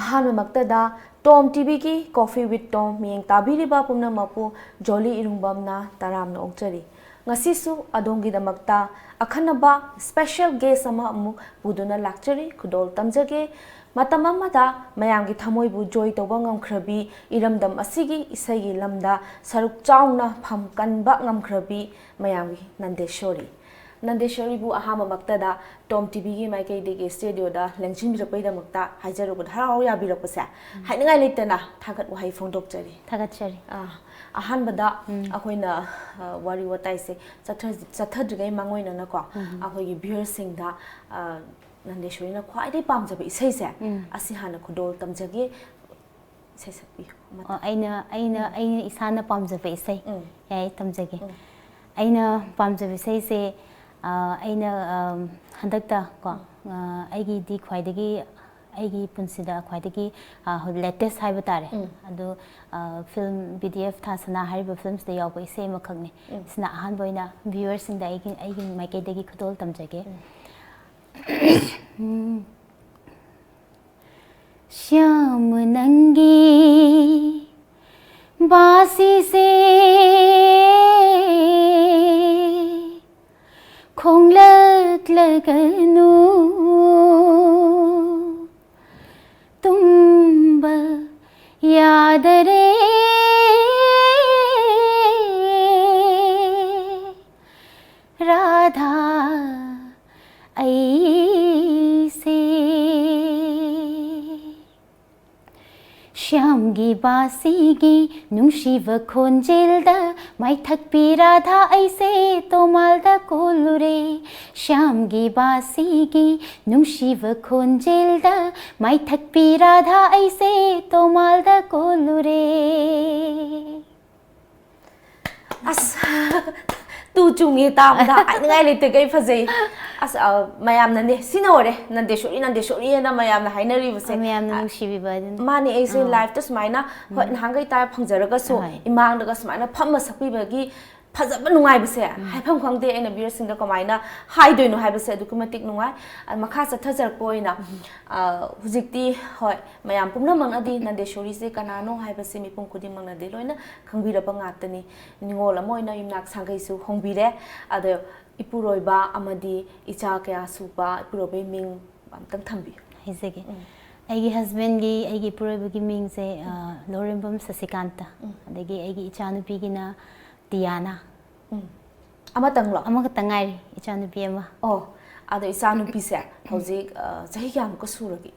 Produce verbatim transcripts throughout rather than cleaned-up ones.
ꯑꯍꯥꯟꯕꯃꯛꯇꯗ Tom TVꯒꯤ Coffee with Tom ꯃꯤꯠꯌꯦꯡ ꯇꯥꯕꯤꯔꯤꯕ ꯄꯨꯝꯅꯃꯛꯄꯨ ꯖꯣꯂꯤ ꯏꯔꯨꯡꯕꯝꯅ ꯇꯔꯥꯝꯅ ꯑꯣꯛꯆꯔꯤ꯫ ꯉꯁꯤꯁꯨ ꯑꯗꯣꯝꯒꯤꯗꯃꯛꯇ ꯑꯈꯟꯅꯕ special guest ꯑꯃ ꯑꯃꯨꯛ ꯄꯨꯗꯨꯅ ꯂꯥꯛꯆꯔꯤ꯫ ꯈꯨꯗꯣꯜ ꯇꯝꯖꯒꯦ꯫ ꯃꯇꯝ ꯑꯃꯗ ꯃꯌꯥꯝꯒꯤ ꯊꯃꯣꯏꯕꯨ joy ꯇꯧꯕ ꯉꯝꯈ꯭ꯔꯕꯤ ꯏꯔꯝꯗꯝ ꯑꯁꯤꯒꯤ ꯏꯁꯩꯒꯤ ꯂꯝꯗ ꯁꯔꯨꯛ ꯆꯥꯎꯅ ꯐꯝ ꯀꯟꯕ ꯉꯝꯈ꯭ꯔꯕꯤ ꯃꯌꯥꯝꯒꯤ ꯅꯟꯗꯦꯁꯣꯔꯤ꯫ ꯅꯟꯗꯦꯁꯣꯔꯤꯕꯨ ꯑꯍꯥꯟꯕꯃꯛꯇꯗ Tom TVꯒꯤ ꯃꯥꯏꯀꯩꯗꯒꯤ studioꯗ ꯂꯦꯡꯁꯤꯟꯕꯤꯔꯛꯄꯒꯤꯗꯃꯛꯇ ꯍꯥꯏꯖꯔꯨꯕꯗ ꯍꯔꯥꯎ ꯍꯔꯥꯎ ꯌꯥꯕꯤꯔꯛꯄꯁꯦ ꯍꯥꯏꯅꯤꯡꯉꯥꯏ ꯂꯩꯇꯅ ꯊꯥꯒꯠ ꯋꯥꯍꯩ ꯐꯣꯡꯗꯣꯛꯆꯔꯤ꯫ ꯊꯥꯒꯠꯆꯔꯤ꯫ ꯑꯥ, ꯑꯍꯥꯟꯕꯗ ꯑꯩꯈꯣꯏꯅ, ꯑ, ꯋꯥꯔꯤ ꯋꯥꯇꯥꯏꯁꯦ ꯆꯠꯊ-, ꯆꯠꯊꯗ꯭ꯔꯤꯉꯩ ꯃꯥꯡꯑꯣꯏꯅꯅꯀꯣ, ꯑꯩꯈꯣꯏꯒꯤ viewerꯁꯤꯡꯗ, ꯑ, ꯅꯟꯗꯦꯁꯣꯔꯤꯅ ꯈ꯭ꯋꯥꯏꯗꯒꯤ ꯄꯥꯝꯖꯕ ꯏꯁꯩꯁꯦ ꯑꯁꯤ ꯍꯥꯟꯅ ꯈꯨꯗꯣꯜ ꯇꯝꯖꯒꯦ꯫ ꯏꯁꯩ ꯁꯛꯄꯤꯌꯨ ꯑꯃꯇ꯫ ꯑꯣ, ꯑꯩꯅ ꯑꯩꯅ ꯑꯩꯅ ꯏꯁꯥꯅ ꯄꯥꯝꯖꯕ ꯏꯁꯩ꯫ ꯎꯝ꯫ ꯌꯥꯏ, ꯇꯝꯖꯒꯦ꯫ ꯎꯝ꯫ ꯑꯩꯅ ꯄꯥꯝꯖꯕ ꯏꯁꯩꯁꯦ, ꯑ, ꯑꯩꯅ, ꯑꯝ, ꯍꯟꯗꯛꯇ ꯀꯣ, ꯑ, ꯑꯩꯒꯤꯗꯤ ꯈ꯭ꯋꯥꯏꯗꯒꯤ, ꯑꯩꯒꯤ ꯄꯨꯟꯁꯤꯗ ꯈ꯭ꯋꯥꯏꯗꯒꯤ, ꯑ, ꯍꯧ-, latest ꯍꯥꯏꯕ ꯇꯥꯔꯦ꯫ ꯎꯝ꯫ ꯑꯗꯨ, ꯑ, film BDF ꯊꯥ ꯁꯅꯥ ꯍꯥꯏꯔꯤꯕ filmꯁꯤꯗ ꯌꯥꯎꯕ ꯏꯁꯩ ꯑꯃꯈꯛꯅꯤ꯫ ꯎꯝ꯫ ꯁꯤꯅ ꯑꯍꯥꯟꯕ ꯑꯣꯏꯅ viewerꯁꯤꯡꯗ ꯑꯩꯒꯤ ꯑꯩꯒꯤ ꯃꯥꯏꯀꯩꯗꯒꯤ ꯈꯨꯗꯣꯜ ꯇꯝꯖꯒꯦ꯫ ꯎꯝ꯫ ꯎꯝ꯫ ꯁ꯭ꯌꯥꯝ, ꯅꯪꯒꯤ ꯕꯥꯁꯤꯁꯦ ꯈꯣꯡꯂꯛꯂꯒꯅꯨ, ꯇꯨꯝꯕ ꯌꯥꯗꯔꯦ ꯔꯥꯙꯥ ꯑꯩꯁꯦ꯫ ꯁ꯭ꯌꯥꯝꯒꯤ ꯕꯥꯁꯤꯒꯤ ꯅꯨꯡꯁꯤꯕ ꯈꯣꯟꯖꯦꯜꯗ ꯃꯥꯏꯊꯛꯄꯤ ꯔꯥꯙꯥ ꯑꯩꯁꯦ ꯇꯣꯃꯥꯜꯗ ꯀꯣꯜꯂꯨꯔꯦ꯫ ꯁ꯭ꯌꯥꯝꯒꯤ ꯕꯥꯁꯤꯒꯤ ꯅꯨꯡꯁꯤꯕ ꯈꯣꯟꯖꯦꯜꯗ ꯃꯥꯏꯊꯛꯄꯤ ꯔꯥꯙꯥ ꯑꯩꯁꯦ ꯇꯣꯃꯥꯜꯗ ꯀꯣꯜꯂꯨꯔꯦ꯫ ꯑꯁ, ꯇꯨ ꯆꯨꯡꯉꯦ ꯇꯥꯕꯗ ꯍꯥꯏꯅꯤꯡꯉꯥꯏ ꯂꯩꯇꯦ, ꯀꯩ ꯐꯖꯩ꯫ ꯑꯁ, ꯑ, ꯃꯌꯥꯝꯅꯅꯦ ꯁꯤꯅ ꯑꯣꯏꯔꯦ ꯅꯟꯗꯦꯁꯣꯔꯤ ꯅꯟꯗꯦꯁꯣꯔꯤ ꯍꯥꯏꯅ ꯃꯌꯥꯝꯅ ꯍꯥꯏꯅꯔꯤꯕꯁꯦ꯫ ꯃꯌꯥꯝꯅ ꯑ, ꯅꯨꯡꯁꯤꯕꯤꯕ ꯑꯗꯨꯅ꯫ ꯃꯥꯅꯦ, ꯑꯩꯁꯦ ꯑꯥ꯫ Liveꯇ ꯁꯨꯃꯥꯏꯅ, ꯍꯣꯏ, ꯅꯍꯥꯟꯈꯩ ꯇꯥꯔ ꯐꯪꯖꯔꯒꯁꯨ ꯍꯣꯏ꯫ ꯏꯃꯥꯡꯗꯒ ꯁꯨꯃꯥꯏꯅ ꯐꯝꯃ ꯁꯛꯄꯤꯕꯒꯤ ꯐꯖꯕ ꯅꯨꯡꯉꯥꯏꯕꯁꯦ ꯍꯥꯏꯐꯝ ꯈꯪꯗꯦ꯫ ꯑꯩꯅ ꯚ꯭ꯌꯨꯌꯔꯁꯤꯡꯗ ꯀꯃꯥꯏꯅ ꯍꯥꯏꯗꯣꯏꯅꯣ ꯍꯥꯏꯕꯁꯦ ꯑꯗꯨꯛꯀꯤ ꯃꯇꯤꯛ ꯅꯨꯡꯉꯥꯏ꯫ ꯑ, ꯃꯈꯥ ꯆꯠꯊꯖꯔꯛꯄ ꯑꯣꯏꯅ, ꯑ, ꯍꯧꯖꯤꯛꯇꯤ, ꯍꯣꯏ, ꯃꯌꯥꯝ ꯄꯨꯝꯅꯃꯛꯅꯗꯤ ꯅꯟꯗꯦꯁꯣꯔꯤꯁꯦ ꯀꯅꯥꯅꯣ ꯍꯥꯏꯕꯁꯤ ꯃꯤꯄꯨꯝ ꯈꯨꯗꯤꯡꯃꯛꯅꯗꯤ ꯂꯣꯏꯅ ꯈꯪꯕꯤꯔꯕ ꯉꯥꯛꯇꯅꯤ꯫ ꯅꯤꯉꯣꯜ ꯑꯃ ꯑꯣꯏꯅ ꯌꯨꯝꯅꯥꯛ ꯁꯥꯒꯩꯁꯨ ꯍꯣꯡꯕꯤꯔꯦ꯫ ꯑꯗꯣ ꯏꯄꯨꯔꯣꯏꯕ ꯑꯃꯗꯤ ꯏꯆꯥ ꯀꯌꯥ ꯁꯨꯕ ꯏꯄꯨꯔꯣꯏꯕꯒꯤ ꯃꯤꯡ ꯑꯝꯇꯪ ꯊꯝꯕꯤꯌꯨ꯫ ꯍꯥꯏꯖꯒꯦ꯫ ꯑꯩꯒꯤ ꯍꯁꯕꯦꯟꯒꯤ, ꯑꯩꯒꯤ ꯏꯄꯨꯔꯣꯏꯕꯒꯤ ꯃꯤꯡꯁꯦ, ꯑ, ꯂꯧꯔꯦꯝꯕꯝ ꯁꯁꯤꯀꯥꯟꯇ꯫ ꯑꯗꯒꯤ ꯑꯩꯒꯤ ꯏꯆꯥꯅꯨꯄꯤꯒꯤꯅ ꯇꯤꯌꯥꯅꯥ꯫ ꯎꯝ꯫ ꯑꯃꯇꯪꯂꯣ? ꯑꯃꯈꯛꯇ ꯉꯥꯏꯔꯤ, ꯏꯆꯥꯅꯨꯄꯤ ꯑꯃ꯫ ꯑꯣ, ꯑꯗꯣ ꯏꯆꯥꯅꯨꯄꯤꯁꯦ ꯍꯧꯖꯤꯛ, ꯑ, ꯆꯍꯤ ꯀꯌꯥꯃꯨꯛꯀ ꯁꯨꯔꯒꯦ?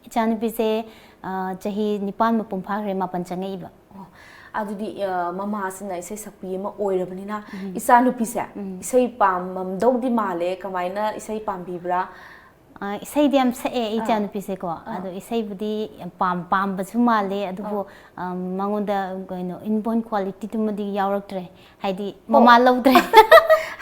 ꯏꯆꯥꯅꯨꯄꯤꯁꯦ, ꯑ, ꯆꯍꯤ ꯅꯤꯄꯥꯟ ꯃꯄꯨꯡ ꯐꯥꯈ꯭ꯔꯦ, ꯃꯥꯄꯟ ꯆꯪꯉꯛꯏꯕ꯫ ꯑꯣ, ꯑꯗꯨꯗꯤ, ꯑ, ꯃꯃꯥꯁꯤꯅ ꯏꯁꯩ ꯁꯛꯄꯤ ꯑꯃ ꯑꯣꯏꯔꯕꯅꯤꯅ, ꯏꯆꯥꯅꯨꯄꯤꯁꯦ ꯏꯁꯩ ꯄꯥꯝꯃꯝꯗꯧꯗꯤ ꯃꯥꯜꯂꯦ꯫ ꯀꯃꯥꯏꯅ ꯏꯁꯩ ꯄꯥꯝꯕꯤꯕ꯭ꯔꯥ? ꯑ, ꯏꯁꯩꯗꯤ ꯌꯥꯝ ꯁꯛꯑꯦ ꯑꯩ ꯏꯆꯥꯅꯨꯄꯤꯁꯦꯀꯣ꯫ ꯑꯗꯣ ꯏꯁꯩꯕꯨꯗꯤ ꯌꯥꯝ ꯄꯥꯝ-, ꯄꯥꯝꯕꯁꯨ ꯃꯥꯜꯂꯦ, ꯑꯗꯨꯕꯨ, ꯑ, ꯃꯉꯣꯟꯗ ꯀꯩꯅꯣ, inborn qualityꯗꯨꯃꯗꯤ ꯌꯥꯎꯔꯛꯇ꯭ꯔꯦ꯫ ꯍꯥꯏꯗꯤ ꯃꯃꯥ ꯂꯧꯗ꯭ꯔꯦ꯫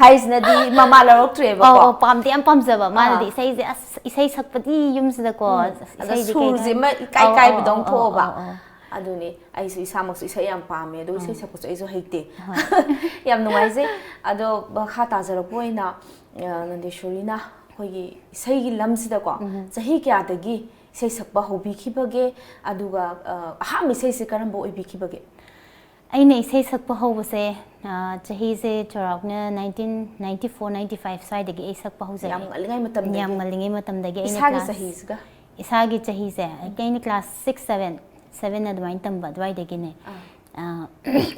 ꯍꯥꯏꯁꯤꯅꯗꯤ ꯃꯃꯥ ꯂꯧꯔꯛꯇ꯭ꯔꯦꯕꯀꯣ꯫ ꯑꯧ, ꯑꯧ, ꯄꯥꯝꯗꯤ ꯌꯥꯝ ꯄꯥꯝꯖꯕ꯫ ꯃꯥꯅꯗꯤ ꯏꯁꯩꯁꯦ, ꯑꯁ, ꯏꯁꯩ ꯁꯛꯄꯗꯤ ꯌꯨꯝꯁꯤꯗꯀꯣ, ꯑꯁ, ꯑꯗ ꯏꯁꯩꯗꯤ ꯁꯨꯔꯁꯦ ꯀꯩ-, ꯑꯃ ꯏꯀꯥꯏ ꯑꯧ, ꯀꯥꯏꯕꯗꯧ ꯑꯧ, ꯑꯧ, ꯊꯣꯛꯑꯕ꯫ ꯑꯧ, ꯑꯧ꯫ ꯑꯗꯨꯅꯤ, ꯑꯩꯁꯨ ꯏꯁꯥꯃꯛꯁꯨ ꯏꯁꯩ ꯌꯥꯝ ꯄꯥꯝꯃꯦ, ꯑꯗꯨꯒ ꯏꯁꯩ ꯁꯛꯄꯁꯨ ꯑꯩꯁꯨ ꯍꯩꯇꯦ꯫ ꯌꯥꯝ ꯅꯨꯡꯉꯥꯏꯖꯩ꯫ ꯑꯗꯣ ꯃꯈꯥ ꯇꯥꯖꯔꯛꯄ ꯑꯣꯏꯅ, ꯑ, ꯅꯟꯗꯦꯁꯣꯔꯤꯅ ꯑꯩꯈꯣꯏꯒꯤ ꯏꯁꯩꯒꯤ ꯂꯝꯁꯤꯗꯀꯣ ꯆꯍꯤ ꯀꯌꯥꯗꯒꯤ ꯏꯁꯩ ꯁꯛꯄ ꯍꯧꯕꯤꯈꯤꯕꯒꯦ? ꯑꯗꯨꯒ, ꯑ, ꯑꯍꯥꯟꯕ ꯏꯁꯩꯁꯦ ꯀꯔꯝꯕ ꯑꯣꯏꯕꯤꯈꯤꯕꯒꯦ? ꯑꯩꯅ ꯏꯁꯩ ꯁꯛꯄ ꯍꯧꯕꯁꯦ, ꯑ, ꯆꯍꯤꯁꯦ ꯆꯥꯎꯔꯥꯛꯅ nineteen ninety four ninety five ꯁ꯭ꯋꯥꯏꯗꯒꯤ ꯑꯩ ꯁꯛꯄ ꯍꯧꯖꯔꯛꯑꯦ꯫ ꯌꯥꯝ ꯉꯜꯂꯤꯉꯩ ꯃꯇꯝꯗꯒꯤ꯫ ꯌꯥꯝ ꯉꯜꯂꯤꯉꯩ ꯃꯇꯝꯗꯒꯤ꯫ ꯑꯩꯅ ꯏꯁꯥꯒꯤ class, ꯆꯍꯤꯁꯤꯒ? ꯏꯁꯥꯒꯤ ꯆꯍꯤꯁꯦ, ꯑꯩꯅ class six seven, seven ꯑꯗꯨꯃꯥꯏꯅ ꯇꯝꯕ ꯑꯗꯨꯋꯥꯏꯗꯒꯤꯅꯦ꯫ ꯑ,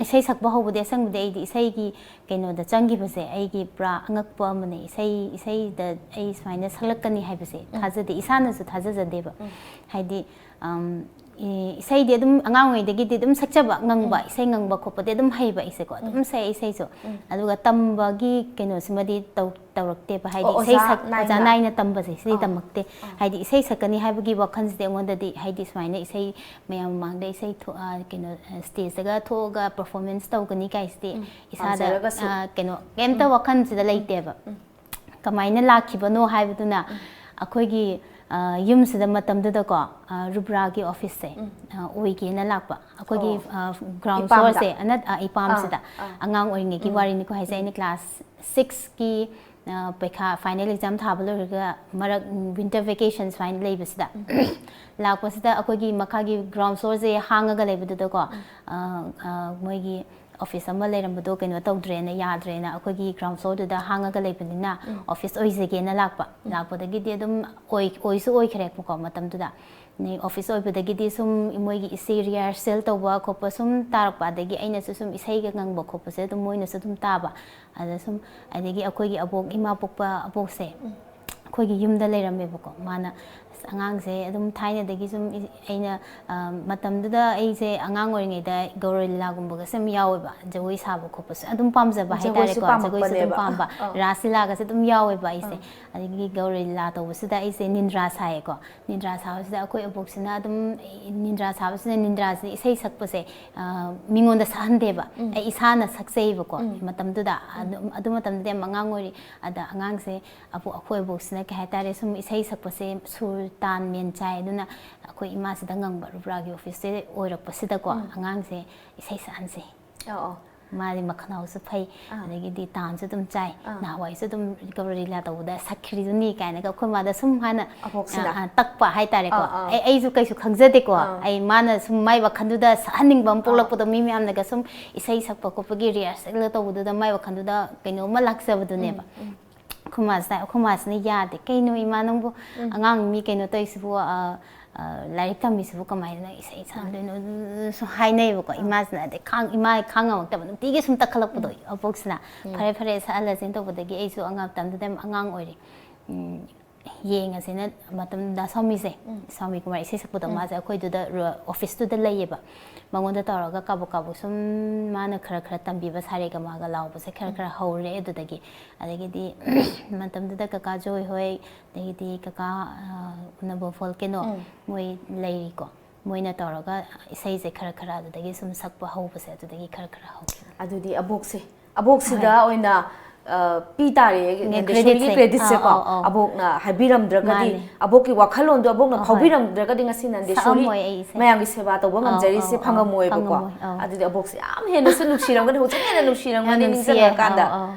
ꯏꯁꯩ ꯁꯛꯄ ꯍꯧꯕꯗꯤ, ꯑꯁꯦꯡꯕꯗꯤ ꯑꯩꯗꯤ ꯏꯁꯩꯒꯤ ꯀꯩꯅꯣꯗ ꯆꯪꯈꯤꯕꯁꯦ ꯑꯩꯒꯤ ꯄꯨꯔꯥ ꯑꯉꯛꯄ ꯑꯃꯅꯦ꯫ ꯏꯁꯩ, ꯏꯁꯩꯗ ꯑꯩ ꯁꯨꯃꯥꯏꯅ ꯁꯛꯂꯛꯀꯅꯤ ꯍꯥꯏꯕꯁꯦ ꯊꯥꯖꯗꯦ, ꯏꯁꯥꯅꯁꯨ ꯊꯥꯖꯖꯗꯦꯕ꯫ ꯍꯥꯏꯗꯤ, ꯑꯝ, ꯏ-, ꯏꯁꯩꯗꯤ ꯑꯗꯨꯝ ꯑꯉꯥꯡ ꯑꯣꯏꯔꯤꯉꯩꯗꯒꯤꯗꯤ ꯑꯗꯨꯝ ꯁꯛꯆꯕ ꯉꯪꯕ, ꯏꯁꯩ ꯉꯪꯕ ꯈꯣꯠꯄꯗꯤ ꯑꯗꯨꯝ ꯍꯩꯕ ꯑꯩꯁꯦꯀꯣ, ꯑꯗꯨꯝ ꯁꯛꯑꯦ ꯏꯁꯩꯁꯨ꯫ ꯑꯗꯨꯒ ꯇꯝꯕꯒꯤ ꯀꯩꯅꯣꯁꯤꯃꯗꯤ ꯇꯧ-, ꯇꯧꯔꯛꯇꯦꯕ꯫ ꯍꯥꯏꯗꯤ ꯑꯣ, ꯏꯁꯩ ꯑꯣꯖꯥ ꯁꯛ-, ꯑꯣꯖꯥ ꯅꯥꯏꯅ? ꯅꯥꯏꯅ ꯇꯝꯕꯁꯦ ꯁꯤꯗꯤ ꯇꯝꯃꯛꯇꯦ꯫ ꯍꯥꯏꯗꯤ ꯏꯁꯩ ꯁꯛꯀꯅꯤ ꯍꯥꯏꯕꯒꯤ ꯋꯥꯈꯜꯁꯤꯗꯤ ꯑꯩꯉꯣꯟꯗꯗꯤ, ꯍꯥꯏꯗꯤ ꯁꯨꯃꯥꯏꯅ ꯏꯁꯩ ꯃꯌꯥꯝ ꯃꯃꯥꯡꯗ ꯏꯁꯩ ꯊꯣꯛ-, ꯑ, ꯀꯩꯅꯣ, ꯑ, stageꯇꯒ ꯊꯣꯛꯑꯒ performance ꯇꯧꯒꯅꯤ ꯀꯥꯏꯁꯤꯗꯤ ꯏꯁꯥꯗ, ꯄꯥꯝꯖꯔꯒꯁꯨ꯫ ꯑ, ꯀꯩꯅꯣ, ꯀꯩꯝꯇ ꯋꯥꯈꯜꯁꯤꯗ ꯂꯩꯇꯦꯕ꯫ ꯀꯃꯥꯏꯅ ꯂꯥꯛꯈꯤꯕꯅꯣ ꯍꯥꯏꯕꯗꯨꯅ, ꯑꯩꯈꯣꯏꯒꯤ, ꯑ, ꯌꯨꯝꯁꯤꯗ ꯃꯇꯝꯗꯨꯗꯀꯣ, ꯑ, ꯔꯨꯕ꯭ꯔꯥꯒꯤ ꯑꯣꯐꯤꯁꯁꯦ, ꯑ, ꯑꯣꯏꯒꯦꯅ ꯂꯥꯛꯄ꯫ ꯑꯩꯈꯣꯏꯒꯤ, ꯑ, ꯒ꯭ꯔꯥꯎꯟ ꯐ꯭ꯂꯣꯔꯁꯦ, ꯑ, ꯅꯠ-, ꯑ, ꯏꯄꯥꯝꯁꯤꯗ꯫ ꯑꯉꯥꯡ ꯑꯣꯏꯔꯤꯉꯩꯒꯤ ꯋꯥꯔꯤꯅꯤꯀꯣ ꯍꯥꯏꯁꯦ, ꯑꯩꯅ ꯀ꯭ꯂꯥꯁ ꯁꯤꯛꯁꯀꯤ, ꯑ, ꯄꯩꯈꯥ, ꯐꯥꯏꯅꯦꯜ ꯑꯦꯛꯖꯥꯝ ꯊꯥꯕ ꯂꯣꯏꯔꯒ ꯃꯔꯛ, ꯎꯝ, ꯋꯤꯟꯇꯔ ꯚꯦꯀꯦꯁꯟ ꯁꯨꯃꯥꯏꯅ ꯂꯩꯕꯁꯤꯗ, ꯂꯥꯛꯄꯁꯤꯗ ꯑꯩꯈꯣꯏꯒꯤ ꯃꯈꯥꯒꯤ ꯒ꯭ꯔꯥꯎꯟ ꯐ꯭ꯂꯣꯔꯁꯦ ꯍꯥꯡꯉꯒ ꯂꯩꯕꯗꯨꯗꯀꯣ, ꯑ, ꯑ, ꯃꯣꯏꯒꯤ ꯑꯣꯐꯤꯁ ꯑꯃ ꯂꯩꯔꯝꯕꯗꯣ ꯀꯩꯅꯣ ꯇꯧꯗ꯭ꯔꯦꯅ, ꯌꯥꯗ꯭ꯔꯦꯅ, ꯑꯩꯈꯣꯏꯒꯤ ꯒ꯭ꯔꯥꯎꯟ ꯐ꯭ꯂꯣꯔꯗꯨꯗ ꯍꯥꯡꯉꯒ ꯂꯩꯕꯅꯤꯅ ꯑꯣꯐꯤꯁ ꯑꯣꯏꯖꯒꯦꯅ ꯂꯥꯛꯄ꯫ ꯂꯥꯛꯄꯗꯒꯤꯗꯤ ꯑꯗꯨꯝ ꯑꯣꯏ-, ꯑꯣꯏꯁꯨ ꯑꯣꯏꯈ꯭ꯔꯦꯕꯀꯣ ꯃꯇꯝꯗꯨꯗ꯫ ꯑꯗꯩ ꯑꯣꯐꯤꯁ ꯑꯣꯏꯕꯗꯒꯤꯗꯤ ꯁꯨꯝ ꯃꯣꯏꯒꯤ ꯏꯁꯩ ꯔꯤꯍꯥꯔꯁꯦꯜ ꯇꯧꯕ ꯈꯣꯠꯄ ꯁꯨꯝ ꯇꯥꯔꯛꯄ, ꯑꯗꯒꯤ ꯑꯩꯅꯁꯨ ꯁꯨꯝ ꯏꯁꯩꯒ ꯉꯪꯕ ꯈꯣꯠꯄꯁꯦ ꯑꯗꯨꯝ ꯃꯣꯏꯅꯁꯨ ꯑꯗꯨꯝ ꯇꯥꯕ꯫ ꯑꯗ ꯁꯨꯝ, ꯑꯗꯒꯤ ꯑꯩꯈꯣꯏꯒꯤ ꯑꯕꯣꯛ, ꯏꯃꯥ ꯄꯣꯛꯄ ꯑꯕꯣꯛꯁꯦ, ꯑꯩꯈꯣꯏꯒꯤ ꯌꯨꯝꯗ ꯂꯩꯔꯝꯃꯦꯕꯀꯣ꯫ ꯃꯥꯅ, "ꯑꯁ, ꯑꯉꯥꯡꯁꯦ ꯑꯗꯨꯝ ꯊꯥꯏꯅꯗꯒꯤ ꯁꯨꯝ ꯏ-, ꯑꯩꯅ, ꯑ, ꯃꯇꯝꯗꯨꯗ ꯑꯩꯁꯦ ꯑꯉꯥꯡ ꯑꯣꯏꯔꯤꯉꯩꯗ ꯒꯧꯔ ꯂꯤꯂꯥꯒꯨꯝꯕꯒꯁꯦ ꯌꯥꯝ ꯌꯥꯎꯋꯦꯕ, ꯖꯒꯣꯏ ꯁꯥꯕ ꯈꯣꯠꯄꯁꯦ ꯑꯗꯨꯝ ꯄꯥꯝꯖꯕ ꯍꯥꯏꯇꯥꯔꯦꯀꯣ꯫ ꯖꯒꯣꯏꯁꯨ ꯑꯗꯨꯝ ꯄꯥꯝꯕ, ꯔꯥꯁ ꯂꯤꯂꯥꯒꯁꯦ ꯑꯗꯨꯝ ꯌꯥꯎꯋꯦꯕ ꯑꯩꯁꯦ꯫ ꯑꯗꯒꯤ ꯒꯧꯔ ꯂꯤꯂꯥ ꯇꯧꯕꯁꯤꯗ ꯑꯩꯁꯦ ꯅꯤꯟꯗ꯭ꯔꯥ ꯁꯥꯏꯌꯦꯀꯣ꯫ ꯅꯤꯟꯗ꯭ꯔꯥ ꯁꯥꯕꯁꯤꯗ ꯑꯩꯈꯣꯏ ꯑꯕꯣꯛꯁꯤꯅ ꯑꯗꯨꯝ, ꯅꯤꯟꯗ꯭ꯔꯥ ꯁꯥꯕꯁꯤꯗ, ꯅꯤꯟꯗ꯭ꯔꯥꯁꯦ ꯏꯁꯩ ꯁꯛꯄꯁꯦ, ꯑ, ꯃꯤꯉꯣꯟꯗ ꯁꯛꯍꯟꯗꯦꯕ꯫ ꯑꯩ ꯏꯁꯥꯅ ꯁꯛꯆꯩꯕꯀꯣ ꯃꯇꯝꯗꯨꯗ꯫ ꯑꯗꯨ, ꯑꯗꯨ ꯃꯇꯝꯗꯗꯤ ꯌꯥꯝ ꯑꯉꯥꯡ ꯑꯣꯏꯔꯤ꯫ ꯑꯗ ꯑꯉꯥꯡꯁꯦ ꯑꯕꯣꯛ-, ꯑꯩꯈꯣꯏ ꯑꯕꯣꯛꯁꯤꯅ ꯀꯩ ꯍꯥꯏꯇꯥꯔꯦ, ꯁꯨꯝ ꯏꯁꯩ ꯁꯛꯄꯁꯦ ꯁꯨꯔ ꯇꯥꯟ ꯃꯦꯟ ꯆꯥꯏ꯫ ꯑꯗꯨꯅ ꯑꯩꯈꯣꯏ ꯏꯃꯥꯁꯤꯗ ꯉꯪꯕ, ꯔꯨꯕ꯭ꯔꯥꯒꯤ ꯑꯣꯐꯤꯁꯁꯦ ꯑꯣꯏꯔꯛꯄꯁꯤꯗꯀꯣ, ꯑꯉꯥꯡꯁꯦ ꯏꯁꯩ ꯁꯛꯍꯟꯁꯦ꯫ ꯃꯥꯗꯤ ꯃꯈꯅꯥꯎꯁꯨ ꯐꯩ, ꯑꯗꯒꯤꯗꯤ ꯇꯥꯟꯁꯨ ꯑꯗꯨꯝ ꯆꯥꯏ꯫ ꯅꯍꯥꯟꯋꯥꯏꯁꯨ ꯑꯗꯨꯝ ꯒꯧꯔ ꯂꯤꯂꯥ ꯇꯧꯕꯗ ꯁꯛꯈ꯭ꯔꯤꯗꯨꯅꯤ ꯀꯥꯏꯅꯒ ꯑꯩꯈꯣꯏ ꯃꯥꯗ ꯁꯨꯝ ꯍꯥꯟꯅ, ꯑꯕꯣꯛꯁꯤꯅ? ꯑ, ꯑ, ꯇꯛꯄ ꯍꯥꯏꯇꯥꯔꯦꯀꯣ꯫ ꯑꯩ, ꯑꯩꯁꯨ ꯀꯩꯁꯨ ꯈꯪꯖꯗꯦꯀꯣ꯫ ꯑꯩ ꯃꯥꯅ ꯁꯨꯝ ꯃꯥꯏ ꯋꯥꯈꯜꯗꯨꯗ ꯁꯛꯍꯟꯅꯤꯡꯕ ꯑꯃ ꯄꯣꯛꯂꯛꯄꯗꯣ, ꯃꯤ ꯃꯌꯥꯝꯅꯒ ꯁꯨꯝ ꯏꯁꯩ ꯁꯛꯄ ꯈꯣꯠꯄꯒꯤ ꯔꯤꯍꯥꯔꯁꯦꯜꯒ ꯇꯧꯕꯗꯨꯗ ꯃꯥꯏ ꯋꯥꯈꯜꯗꯨꯗ ꯀꯩꯅꯣꯝꯃ ꯂꯥꯛꯆꯕꯗꯨꯅꯦꯕ꯫ ꯑꯩꯈꯣꯏ ꯃꯥꯁꯤꯅ, ꯑꯩꯈꯣꯏ ꯃꯥꯁꯤꯅ ꯌꯥꯗꯦ꯫ "ꯀꯩꯅꯣ ꯏꯃꯥ ꯅꯪꯕꯨ, ꯑꯉꯥꯡ ꯃꯤ ꯀꯩꯅꯣ ꯇꯧꯔꯤꯁꯤꯕꯨ, ꯑ, ꯑ, ꯂꯥꯏꯔꯤꯛ ꯇꯝꯃꯤꯁꯤꯕꯨ ꯀꯃꯥꯏꯅ ꯏꯁꯩ ꯁꯛꯍꯟꯗꯣꯏꯅꯣ?" ꯁꯨꯝ ꯍꯥꯏꯅꯩꯌꯦꯕꯀꯣ꯫ ꯏꯃꯥꯁꯤꯅ ꯑꯗꯩ ꯈꯥꯡ-, ꯏꯃꯥ ꯈꯥꯡ ꯉꯝꯃꯛꯇꯕ, ꯅꯨꯡꯇꯤꯒꯤ ꯁꯨꯝ ꯇꯛꯈꯠꯂꯛꯄꯗꯣ ꯑꯕꯣꯛꯁꯤꯅ꯫ "ꯐꯔꯦ, ꯐꯔꯦ, ꯁꯛꯍꯜꯂꯁꯦꯅ" ꯇꯧꯕꯗꯒꯤ ꯑꯩꯁꯨ ꯑꯉꯥꯡ ꯃꯇꯝꯗꯨꯗ ꯌꯥꯝ ꯑꯉꯥꯡ ꯑꯣꯏꯔꯤ꯫ ꯎꯝ, ꯌꯦꯡꯉꯁꯦꯅ ꯃꯇꯝ ꯗꯥ ꯁ꯭ꯋꯥꯃꯤꯁꯦ, ꯁ꯭ꯋꯥꯃꯤ ꯀꯨꯃꯥꯔ ꯏꯁꯩ ꯁꯛꯄꯗꯣ, ꯃꯥꯁꯦ ꯑꯩꯈꯣꯏꯗꯨꯗ ꯔ-, ꯑꯣꯐꯤꯁꯇꯨꯗ ꯂꯩꯌꯦꯕ꯫ ꯃꯉꯣꯟꯗ ꯇꯧꯔꯒ ꯀꯥꯕꯛ ꯀꯥꯕꯛ ꯁꯨꯝ ꯃꯥꯅ ꯈꯔ ꯈꯔ ꯇꯝꯕꯤꯕ, ꯁꯥꯔꯦ ꯒꯃꯥꯒ ꯂꯥꯎꯕꯁꯦ ꯈꯔ ꯈꯔ ꯍꯧꯔꯦ ꯑꯗꯨꯗꯒꯤ꯫ ꯑꯗꯒꯤꯗꯤ ꯃꯇꯝꯗꯨꯗ ꯀꯀꯥ ꯖꯣꯏ ꯍꯣꯏ, ꯑꯗꯒꯤꯗꯤ ꯀꯀꯥ, ꯑ, ꯎꯅꯕ ꯐꯣꯜꯀꯦꯅꯣ, ꯃꯣꯏ ꯂꯩꯔꯤꯀꯣ꯫ ꯃꯣꯏꯅ ꯇꯧꯔꯒ ꯏꯁꯩꯁꯦ ꯈꯔ ꯈꯔ ꯑꯗꯨꯗꯒꯤ ꯁꯨꯝ ꯁꯛꯄ ꯍꯧꯕꯁꯦ, ꯑꯗꯨꯗꯒꯤ ꯈꯔ ꯈꯔ ꯍꯧꯈꯤꯕ꯫ ꯑꯗꯨꯗꯤ ꯑꯕꯣꯛꯁꯦ, ꯑꯕꯣꯛꯁꯤꯗ ꯍꯣꯏ꯫ ꯑꯣꯏꯅ ꯑ, ꯄꯤ ꯇꯥꯔꯦ꯫ ꯅꯦ, ꯅꯟꯗꯦꯁꯣꯔꯤꯒꯤ creditꯁꯦ꯫ Creditꯁꯦꯀꯣ, ꯑꯥ, ꯑꯥ, ꯑꯧ, ꯑꯧ꯫ ꯑꯕꯣꯛꯅ ꯍꯥꯏꯕꯤꯔꯝꯗ꯭ꯔꯒꯗꯤ, ꯃꯥꯅꯦ꯫ ꯑꯕꯣꯛꯀꯤ ꯋꯥꯈꯜꯂꯣꯟꯗꯣ ꯑꯕꯣꯛꯅ, ꯑꯍꯣꯏ, ꯐꯥꯎꯕꯤꯔꯝꯗ꯭ꯔꯒꯗꯤ ꯉꯁꯤ ꯅꯟꯗꯦꯁꯣꯔꯤ ꯁꯛꯑꯝꯃꯣꯏ ꯑꯩ ꯏꯁꯩ꯫ ꯃꯌꯥꯝꯒꯤ ꯁꯦꯕꯥ ꯇꯧꯕ, ꯑꯧ, ꯉꯝꯖꯔꯤꯁꯦ, ꯑꯧ, ꯑꯧ, ꯐꯪꯉꯝꯃꯣꯏꯕꯀꯣ꯫ ꯐꯪꯉꯝꯃꯣꯏ, ꯑꯧ꯫ ꯑꯗꯨꯗꯤ ꯑꯕꯣꯛꯁꯦ ꯌꯥꯝ ꯍꯦꯟꯅꯁꯨ ꯅꯨꯡꯁꯤꯔꯝꯒꯅꯤ, ꯍꯧꯖꯤꯛ ꯍꯦꯟꯅ ꯅꯨꯡꯁꯤꯔꯝꯒꯅꯤ, ꯌꯥꯝ ꯅꯨꯡꯁꯤꯌꯦ, ꯅꯤꯡꯁꯤꯡꯉꯀꯥꯟꯗ꯫ ꯑꯧ, ꯑꯧ꯫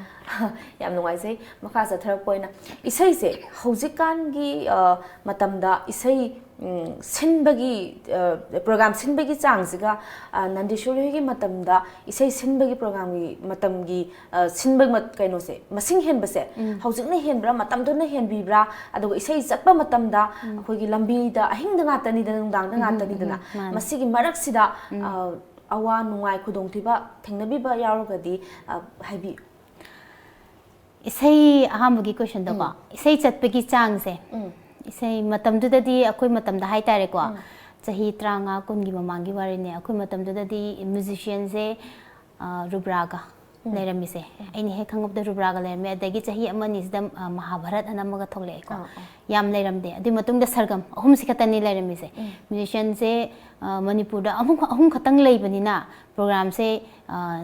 ꯌꯥꯝ ꯅꯨꯡꯉꯥꯏꯖꯩ꯫ ꯃꯈꯥ ꯆꯠꯊꯔꯛꯄ ꯑꯣꯏꯅ ꯏꯁꯩꯁꯦ ꯍꯧꯖꯤꯛꯀꯥꯟꯒꯤ, ꯑ, ꯃꯇꯝꯗ ꯏꯁꯩ, ꯎꯝ, ꯁꯤꯟꯕꯒꯤ, ꯑ, program ꯁꯤꯟꯕꯒꯤ ꯆꯥꯡꯁꯤꯒ, ꯑ, ꯅꯟꯗꯦꯁꯣꯔꯤ ꯍꯣꯏꯒꯤ ꯃꯇꯝꯗ ꯏꯁꯩ ꯁꯤꯟꯕꯒꯤ programꯒꯤ ꯃꯇꯝꯒꯤ, ꯑ, ꯁꯤꯟꯕ ꯃ-, ꯀꯩꯅꯣꯁꯦ, ꯃꯁꯤꯡ ꯍꯦꯟꯕꯁꯦ, ꯎꯝ꯫ ꯍꯧꯖꯤꯛꯅ ꯍꯦꯟꯕ꯭ꯔꯥ, ꯃꯇꯝꯗꯨꯅ ꯍꯦꯟꯕꯤꯕ꯭ꯔꯥ? ꯑꯗꯨꯒ ꯏꯁꯩ ꯆꯠꯄ ꯃꯇꯝꯗ, ꯎꯝ꯫ ꯑꯩꯈꯣꯏꯒꯤ ꯂꯝꯕꯤꯗ ꯑꯍꯤꯡꯗ ꯉꯥꯛꯇꯅꯤꯗꯅ, ꯅꯨꯡꯗꯥꯡꯗ, ꯎꯝ, ꯎꯝ, ꯉꯥꯛꯇꯅꯤꯗꯅ, ꯎꯝ, ꯃꯥꯅꯦ꯫ ꯃꯁꯤꯒꯤ ꯃꯔꯛꯁꯤꯗ, ꯎꯝ꯫ ꯑ, ꯑꯋꯥ ꯅꯨꯡꯉꯥꯏ, ꯈꯨꯗꯣꯡꯊꯤꯕ ꯊꯦꯡꯅꯕꯤꯕ ꯌꯥꯎꯔꯒꯗꯤ, ꯑ, ꯍꯥꯏꯕꯤꯌꯨ꯫ ꯏꯁꯩ ꯑꯍꯥꯟꯕꯒꯤ questionꯗꯀꯣ, ꯎꯝ꯫ ꯏꯁꯩ ꯆꯠꯄꯒꯤ ꯆꯥꯡꯁꯦ, ꯎꯝ꯫ ꯏꯁꯩ ꯃꯇꯝꯗꯨꯗꯗꯤ, ꯑꯩꯈꯣꯏ ꯃꯇꯝꯗ ꯍꯥꯏꯇꯥꯔꯦꯀꯣ, ꯎꯝ꯫ ꯆꯍꯤ ꯇꯔꯥꯃꯉꯥ, ꯀꯨꯟꯒꯤ ꯃꯃꯥꯡꯒꯤ ꯋꯥꯔꯤꯅꯦ, ꯑꯩꯈꯣꯏ ꯃꯇꯝꯗꯨꯗꯗꯤ musicianꯁꯦ, ꯑ, ꯔꯨꯕ꯭ꯔꯥꯒ ꯎꯝ꯫ ꯂꯩꯔꯝꯃꯤꯁꯦ꯫ ꯎꯝ꯫ ꯑꯩꯅ ꯍꯦꯛ ꯈꯪꯉꯛꯄꯗ ꯔꯨꯕ꯭ꯔꯥꯒ ꯂꯩꯔꯝꯃꯦ, ꯑꯗꯒꯤ ꯆꯍꯤ ꯑꯃ ꯑꯅꯤꯁꯤꯗ, ꯑ, ꯃꯍꯥꯚꯥꯔꯠ ꯑꯅ ꯑꯃꯒ ꯊꯣꯛꯂꯛꯑꯦꯀꯣ꯫ ꯑꯥ, ꯑꯥ꯫ ꯌꯥꯝ ꯂꯩꯔꯝꯗꯦ꯫ ꯑꯗꯨꯏ ꯃꯇꯨꯡꯗ ꯁꯔꯒꯝ, ꯑꯍꯨꯝꯁꯤ ꯈꯛꯇꯅꯤ ꯂꯩꯔꯝꯃꯤꯁꯦ꯫ ꯎꯝ꯫ Musicianꯁꯦ, ꯑ, ꯃꯅꯤꯄꯨꯔꯗ ꯑꯍꯨꯝ, ꯑꯍꯨꯝ ꯈꯛꯇꯪ ꯂꯩꯕꯅꯤꯅ programꯁꯦ, ꯑ,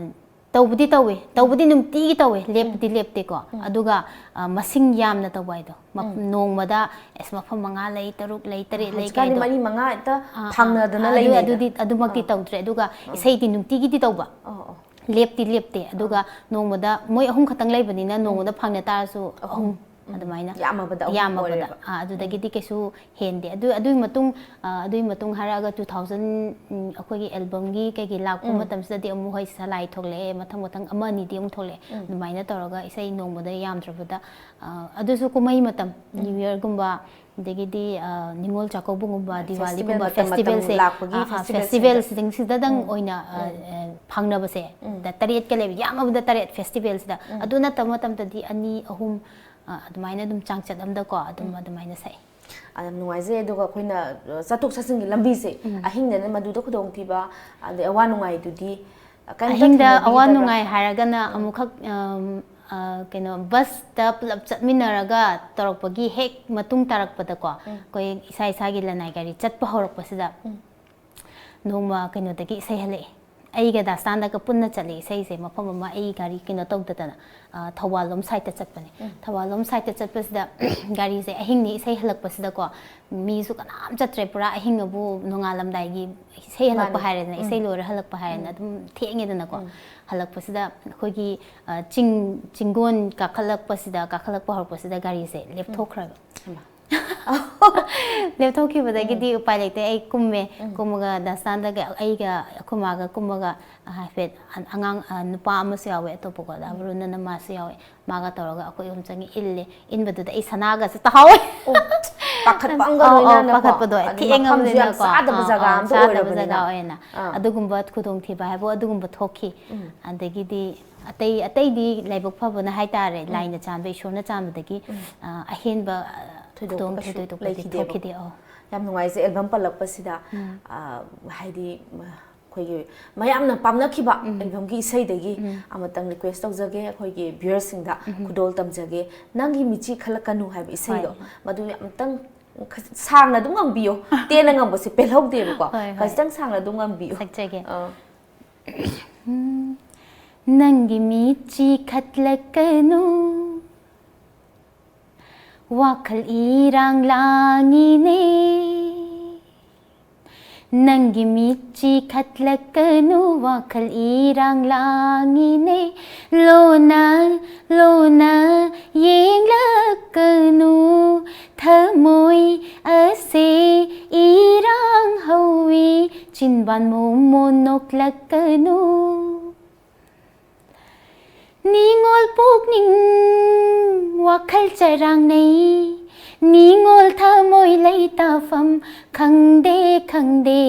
ꯇꯧꯕꯗꯤ ꯇꯧꯋꯦ, ꯇꯧꯕꯗꯤ ꯅꯨꯡꯇꯤꯒꯤ ꯇꯧꯋꯦ, ꯂꯦꯞꯄꯗꯤ ꯎꯝ꯫ ꯂꯦꯞꯇꯦꯀꯣ꯫ ꯎꯝ꯫ ꯑꯗꯨꯒ, ꯑ, ꯃꯁꯤꯡ ꯌꯥꯝꯅ ꯇꯧꯕ ꯍꯥꯏꯗꯣ, ꯃ-, ꯎꯝ꯫ ꯅꯣꯡꯃꯗ, ꯑꯁ, ꯃꯐꯝ ꯃꯉꯥ ꯂꯩ, ꯇꯔꯨꯛ ꯂꯩ, ꯇꯔꯦꯠ ꯂꯩ ꯍꯧꯖꯤꯛꯀꯥꯟꯗꯤ ꯀꯥꯏꯗꯣ꯫ ꯃꯔꯤ ꯃꯉꯥ ꯍꯦꯛꯇ ꯑꯥ, ꯑꯥ, ꯊꯥꯡꯅꯗꯅ ꯑꯥ, ꯑꯗꯨ, ꯂꯩꯅꯩꯗ꯫ ꯑꯗꯨꯗꯤ, ꯑꯗꯨꯃꯛꯇꯤ ꯑꯥ꯫ ꯇꯧꯗ꯭ꯔꯦ꯫ ꯑꯗꯨꯒ ꯑꯥ꯫ ꯏꯁꯩꯗꯤ ꯅꯨꯡꯇꯤꯒꯤꯗꯤ ꯇꯧꯕ꯫ ꯑꯥ, ꯑꯥ꯫ ꯂꯦꯞꯇꯤ ꯂꯦꯞꯇꯦ꯫ ꯑꯗꯨꯒ ꯑꯥ꯫ ꯅꯣꯡꯃꯗ ꯃꯣꯏ ꯑꯍꯨꯝ ꯈꯛꯇꯪ ꯂꯩꯕꯅꯤꯅ ꯎꯝ꯫ ꯅꯣꯡꯃꯗ ꯐꯪꯅ ꯇꯥꯔꯁꯨ ꯑꯍꯨꯝ꯫ ꯑꯍꯨꯝ꯫ ꯑꯗꯨꯃꯥꯏꯅ꯫ ꯌꯥꯝꯃꯕꯗ ꯑꯍꯨꯝ ꯌꯥꯝꯃꯕꯗ꯫ ꯑꯣꯏꯔꯦꯕ꯫ ꯑꯥ, ꯑꯗꯨꯗꯒꯤꯗꯤ ꯎꯝ꯫ ꯀꯩꯁꯨ ꯍꯦꯟꯗꯦ꯫ ꯑꯗꯨ, ꯑꯗꯨꯒꯤ ꯃꯇꯨꯡ, ꯑ, ꯑꯗꯨꯒꯤ ꯃꯇꯨꯡ ꯍꯥꯏꯔꯛꯑꯒ two thousand, ꯎꯝ, ꯑꯩꯈꯣꯏꯒꯤ albumꯒꯤ ꯀꯩꯀꯩ ꯂꯥꯛꯄ ꯎꯝ꯫ ꯃꯇꯝꯁꯤꯗꯗꯤ ꯑꯃꯨꯛ ꯍꯣꯏ ꯁꯂꯥꯏ ꯊꯣꯛꯂꯛꯑꯦ, ꯃꯊꯪ ꯃꯊꯪ ꯑꯃ ꯑꯅꯤꯗꯤ ꯑꯃꯨꯛ ꯊꯣꯛꯂꯛꯑꯦ꯫ ꯎꯝ꯫ ꯑꯗꯨꯃꯥꯏꯅ ꯇꯧꯔꯒ ꯏꯁꯩ ꯅꯣꯡꯃꯗ ꯌꯥꯝꯗ꯭ꯔꯕꯗ, ꯑ, ꯑꯗꯨꯁꯨ ꯀꯨꯝꯍꯩ ꯃꯇꯝ, ꯎꯝ꯫ New Yearꯒꯨꯝꯕ, ꯑꯗꯒꯤꯗꯤ, ꯑ, ꯅꯤꯉꯣꯜ ꯆꯥꯛꯀꯧꯕꯒꯨꯝꯕ, ꯍꯣꯏ, ꯗꯤꯋꯥꯂꯤꯒꯨꯝꯕ, festival ꯃꯇꯝ ꯃꯇꯝ festivalꯁꯦ, ꯂꯥꯛꯄꯒꯤ ꯑ, ꯑ, festivalꯁꯤꯡꯗ꯫ Festivalꯁꯤꯡꯁꯤꯗꯗꯪ ꯎꯝ꯫ ꯑꯣꯏꯅ, ꯑ, ꯎꯝ꯫ ꯑ, ꯐꯪꯅꯕꯁꯦ, ꯎꯝ꯫ ꯇꯔꯦꯠꯀ ꯂꯩꯕ, ꯌꯥꯝꯃꯕꯗ ꯇꯔꯦꯠ festivalꯁꯤꯗ꯫ ꯎꯝ꯫ ꯑꯗꯨ ꯅꯠꯇꯕ ꯃꯇꯝꯗꯗꯤ ꯑꯅꯤ, ꯑꯍꯨꯝ, ꯑ, ꯑꯗꯨꯃꯥꯏꯅ ꯑꯗꯨꯝ ꯆꯥꯡꯆꯠ ꯑꯃꯗꯀꯣ, ꯑꯗꯨꯝ ꯎꯝ꯫ ꯑꯗꯨꯃꯥꯏꯅ ꯁꯛꯑꯦ꯫ ꯑ, ꯌꯥꯝ ꯅꯨꯡꯉꯥꯏꯖꯩ꯫ ꯑꯗꯨꯒ ꯑꯩꯈꯣꯏꯅ, ꯑ, ꯆꯠꯊꯣꯛ ꯆꯠꯁꯤꯟꯒꯤ ꯂꯝꯕꯤꯁꯦ, ꯎꯝ꯫ ꯑꯍꯤꯡꯗꯅ ꯃꯗꯨꯗ ꯈꯨꯗꯣꯡꯊꯤꯕ, ꯑꯗꯩ ꯑꯋꯥ ꯅꯨꯡꯉꯥꯏꯗꯨꯗꯤ, ꯑ, ꯀꯩꯝꯇ ꯑꯍꯤꯡꯗ ꯑꯋꯥ ꯊꯦꯡꯅꯕꯤꯗꯕ꯭ꯔꯥ? ꯅꯨꯡꯉꯥꯏ ꯍꯥꯏꯔꯒꯅ ꯎꯝ꯫ ꯑꯃꯨꯛꯈꯛ, ꯑꯝ, ꯑ, ꯀꯩꯅꯣ, busꯇ ꯄꯨꯂꯞ ꯆꯠꯃꯤꯟꯅꯔꯒ ꯇꯧꯔꯛꯄꯒꯤ ꯍꯦꯛ ꯃꯇꯨꯡ ꯇꯥꯔꯛꯄꯗꯀꯣ, ꯎꯝ꯫ ꯑꯩꯈꯣꯏ ꯏꯁꯥ ꯏꯁꯥꯒꯤ ꯂꯅꯥꯏ ꯒꯥꯔꯤ ꯆꯠꯄ ꯍꯧꯔꯛꯄꯁꯤꯗ, ꯎꯝ꯫ ꯅꯣꯡꯃ ꯀꯩꯅꯣꯗꯒꯤ ꯏꯁꯩ ꯍꯜꯂꯛꯑꯦ, ꯑꯩꯒ ꯗꯥꯁꯇꯥꯟꯗꯒ ꯄꯨꯟꯅ ꯆꯠꯂꯦ ꯏꯁꯩꯁꯦ꯫ ꯃꯐꯝ ꯑꯃ ꯑꯩ ꯒꯥꯔꯤ ꯀꯩꯅꯣ ꯇꯧꯗꯗꯅ, ꯑ, ꯊꯧꯕꯥꯜ ꯂꯣꯝ ꯁꯥꯏꯠꯇ ꯆꯠꯄꯅꯦ꯫ ꯊꯧꯕꯥꯜ ꯂꯣꯝ ꯁꯥꯏꯠꯇ ꯆꯠꯄꯁꯤꯗ ꯒꯥꯔꯤꯁꯦ ꯑꯍꯤꯡꯅꯤ ꯏꯁꯩ ꯍꯜꯂꯛꯄꯁꯤꯗꯀꯣ, ꯃꯤꯁꯨ ꯀꯅꯥꯝ ꯆꯠꯇ꯭ꯔꯦ, ꯄꯨꯔꯥ ꯑꯍꯤꯡ ꯑꯕꯨ ꯅꯣꯡꯉꯥꯜꯂꯝꯗꯥꯏꯒꯤ ꯏꯁꯩ ꯍꯜꯂꯛꯄ ꯃꯥꯅꯦ꯫ ꯍꯥꯏꯔꯦꯗꯅ, ꯏꯁꯩ ꯂꯣꯏꯔ ꯍꯜꯂꯛꯄ ꯍꯥꯏꯔꯦꯅ ꯑꯗꯨꯝ ꯊꯦꯡꯉꯦꯗꯅꯀꯣ꯫ ꯍꯜꯂꯛꯄꯁꯤꯗ ꯑꯩꯈꯣꯏꯒꯤ, ꯑ, ꯆꯤꯡ, ꯆꯤꯡꯒꯣꯟ ꯀꯥꯈꯠꯂꯛꯄꯁꯤꯗ, ꯀꯥꯈꯠꯂꯛꯄ ꯍꯧꯔꯛꯄꯁꯤꯗ ꯒꯥꯔꯤꯁꯦ ꯂꯦꯞꯊꯣꯛꯈ꯭ꯔꯕ꯫ ꯍꯩꯃꯥ꯫ ꯂꯦꯞꯊꯣꯛꯈꯤꯕꯗꯒꯤꯗꯤ ꯎꯄꯥꯏ ꯂꯩꯇꯦ, ꯑꯩ ꯀꯨꯝꯃꯦ꯫ ꯀꯨꯝꯃꯒ ꯗꯥꯁꯇꯥꯟꯗꯒ ꯑꯩꯒ ꯑꯩꯈꯣꯏ ꯃꯥꯒ ꯀꯨꯝꯃꯒ, ꯑ, ꯍꯥꯏꯐꯦꯠ ꯑ-, ꯑꯉꯥꯡ, ꯑ, ꯅꯨꯄꯥ ꯑꯃꯁꯨ ꯌꯥꯎꯋꯦ ꯑꯇꯣꯞꯄꯀꯣ, ꯗꯥ ꯕꯔꯨꯟꯅ ꯃꯥꯁꯨ ꯌꯥꯎꯋꯦ꯫ ꯃꯥꯒ ꯇꯧꯔꯒ ꯑꯩꯈꯣꯏ ꯑꯍꯨꯝ ꯆꯪꯉꯤ, ꯏꯜꯂꯦ꯫ ꯏꯟꯕꯗꯨꯗ ꯑꯩ ꯁꯅꯥꯒꯁꯦ ꯇꯥꯍꯧꯋꯦ꯫ ꯑꯣ, ꯄꯥꯈꯠꯄ ꯑꯃꯒ ꯑꯧ, ꯑꯧ, ꯂꯣꯏꯅꯅꯀꯣ꯫ ꯄꯥꯈꯠꯄꯗꯣ꯫ ꯑꯗꯩ ꯃꯐꯝꯁꯨ ꯌꯥꯝ ꯊꯦꯡꯉꯕꯅꯤꯅꯀꯣ꯫ ꯆꯥꯗꯕ ꯑꯥ, ꯖꯒꯥ ꯑꯥ, ꯑꯝꯗ ꯆꯥꯗꯕ ꯑꯣꯏꯔꯕꯅꯤꯅ꯫ ꯖꯒꯥ ꯑꯣꯏꯅ꯫ ꯑꯥ꯫ ꯑꯗꯨꯒꯨꯝꯕ ꯈꯨꯗꯣꯡꯊꯤꯕ ꯍꯥꯏꯕꯨ ꯑꯗꯨꯒꯨꯝꯕ ꯊꯣꯛꯈꯤ꯫ ꯑꯗꯒꯤꯗꯤ ꯑꯇꯩ, ꯑꯇꯩꯗꯤ ꯂꯥꯏꯕꯛ ꯐꯕꯅ ꯍꯥꯏꯇꯥꯔꯦ, ꯂꯥꯏꯅ ꯆꯥꯟꯕ, ꯏꯁꯣꯔꯅ ꯆꯥꯟꯕꯗꯒꯤ, ꯑ, ꯑꯍꯦꯟꯕ, ꯑ, ꯊꯣꯏꯗꯣꯛꯄ ꯈꯨꯗꯣꯡ ꯀꯩꯁꯨ ꯊꯣꯏꯗꯣꯛꯄꯗꯤ ꯂꯩꯈꯤꯗꯦꯕꯀꯣ꯫ ꯊꯣꯛꯈꯤꯗꯦ꯫ ꯑꯧ꯫ ꯌꯥꯝ ꯅꯨꯡꯉꯥꯏꯖꯩ ꯑꯦꯜꯕꯝ ꯄꯜꯂꯛꯄꯁꯤꯗ꯫ ꯑ, ꯍꯥꯏꯗꯤ, ꯃ-, ꯑꯩꯈꯣꯏꯒꯤ ꯃꯌꯥꯝꯅ ꯄꯥꯝꯅꯈꯤꯕ ꯑꯦꯜꯕꯝꯒꯤ ꯏꯁꯩꯗꯒꯤ ꯑꯃꯇꯪ ꯔꯤꯀ꯭ꯋꯦꯁ ꯇꯧꯖꯒꯦ ꯑꯩꯈꯣꯏꯒꯤ ꯚ꯭ꯌꯨꯌꯔꯁꯤꯡꯗ, ꯈꯨꯗꯣꯜ ꯇꯝꯖꯒꯦ꯫ "ꯅꯪꯒꯤ ꯃꯤꯠꯆꯤ ꯈꯠꯂꯛꯀꯅꯨ" ꯍꯥꯏꯕ ꯏꯁꯩꯗꯣ, ꯍꯣꯏ꯫ ꯃꯗꯨ ꯑꯃꯇꯪ ꯈ-, ꯁꯥꯡꯅ ꯑꯗꯨꯝ ꯉꯪꯕꯤꯌꯣ꯫ ꯇꯦꯟꯅ ꯉꯪꯕꯁꯦ ꯄꯦꯜꯍꯧꯗꯦꯕꯀꯣ꯫ ꯍꯣꯏ, ꯍꯣꯏ꯫ ꯈꯖꯤꯛꯇꯪ ꯁꯥꯡꯅ ꯑꯗꯨꯝ ꯉꯪꯕꯤꯌꯣ꯫ ꯁꯛꯆꯒꯦ꯫ ꯑꯥ꯫ ꯎꯝ, ꯅꯪꯒꯤ ꯃꯤꯠꯆꯤ ꯈꯠꯂꯛꯀꯅꯨ, ꯋꯥꯈꯜ ꯏꯔꯥꯡ ꯂꯥꯡꯉꯤꯅꯦ꯫ ꯅꯪꯒꯤ ꯃꯤꯠꯆꯤ ꯈꯠꯂꯛꯀꯅꯨ, ꯋꯥꯈꯜ ꯏꯔꯥꯡ ꯂꯥꯡꯉꯤꯅꯦ꯫ ꯂꯣꯟꯅ, ꯂꯣꯟꯅ ꯌꯦꯡꯂꯛꯀꯅꯨ, ꯊꯃꯣꯏ ꯑꯁꯦ ꯏꯔꯥꯡ ꯍꯧꯏ, ꯆꯤꯟꯕꯥꯟ ꯃꯣꯃꯣ ꯅꯣꯛꯂꯛꯀꯅꯨ꯫ ꯅꯤꯡꯉꯣꯜ ꯄꯨꯛꯅꯤꯡ ꯋꯥꯈꯜ ꯆꯔꯥꯡꯅꯩ, ꯅꯤꯡꯉꯣꯜ ꯊꯃꯣꯏ ꯂꯩꯇꯥꯐꯝ ꯈꯪꯗꯦ, ꯈꯪꯗꯦ,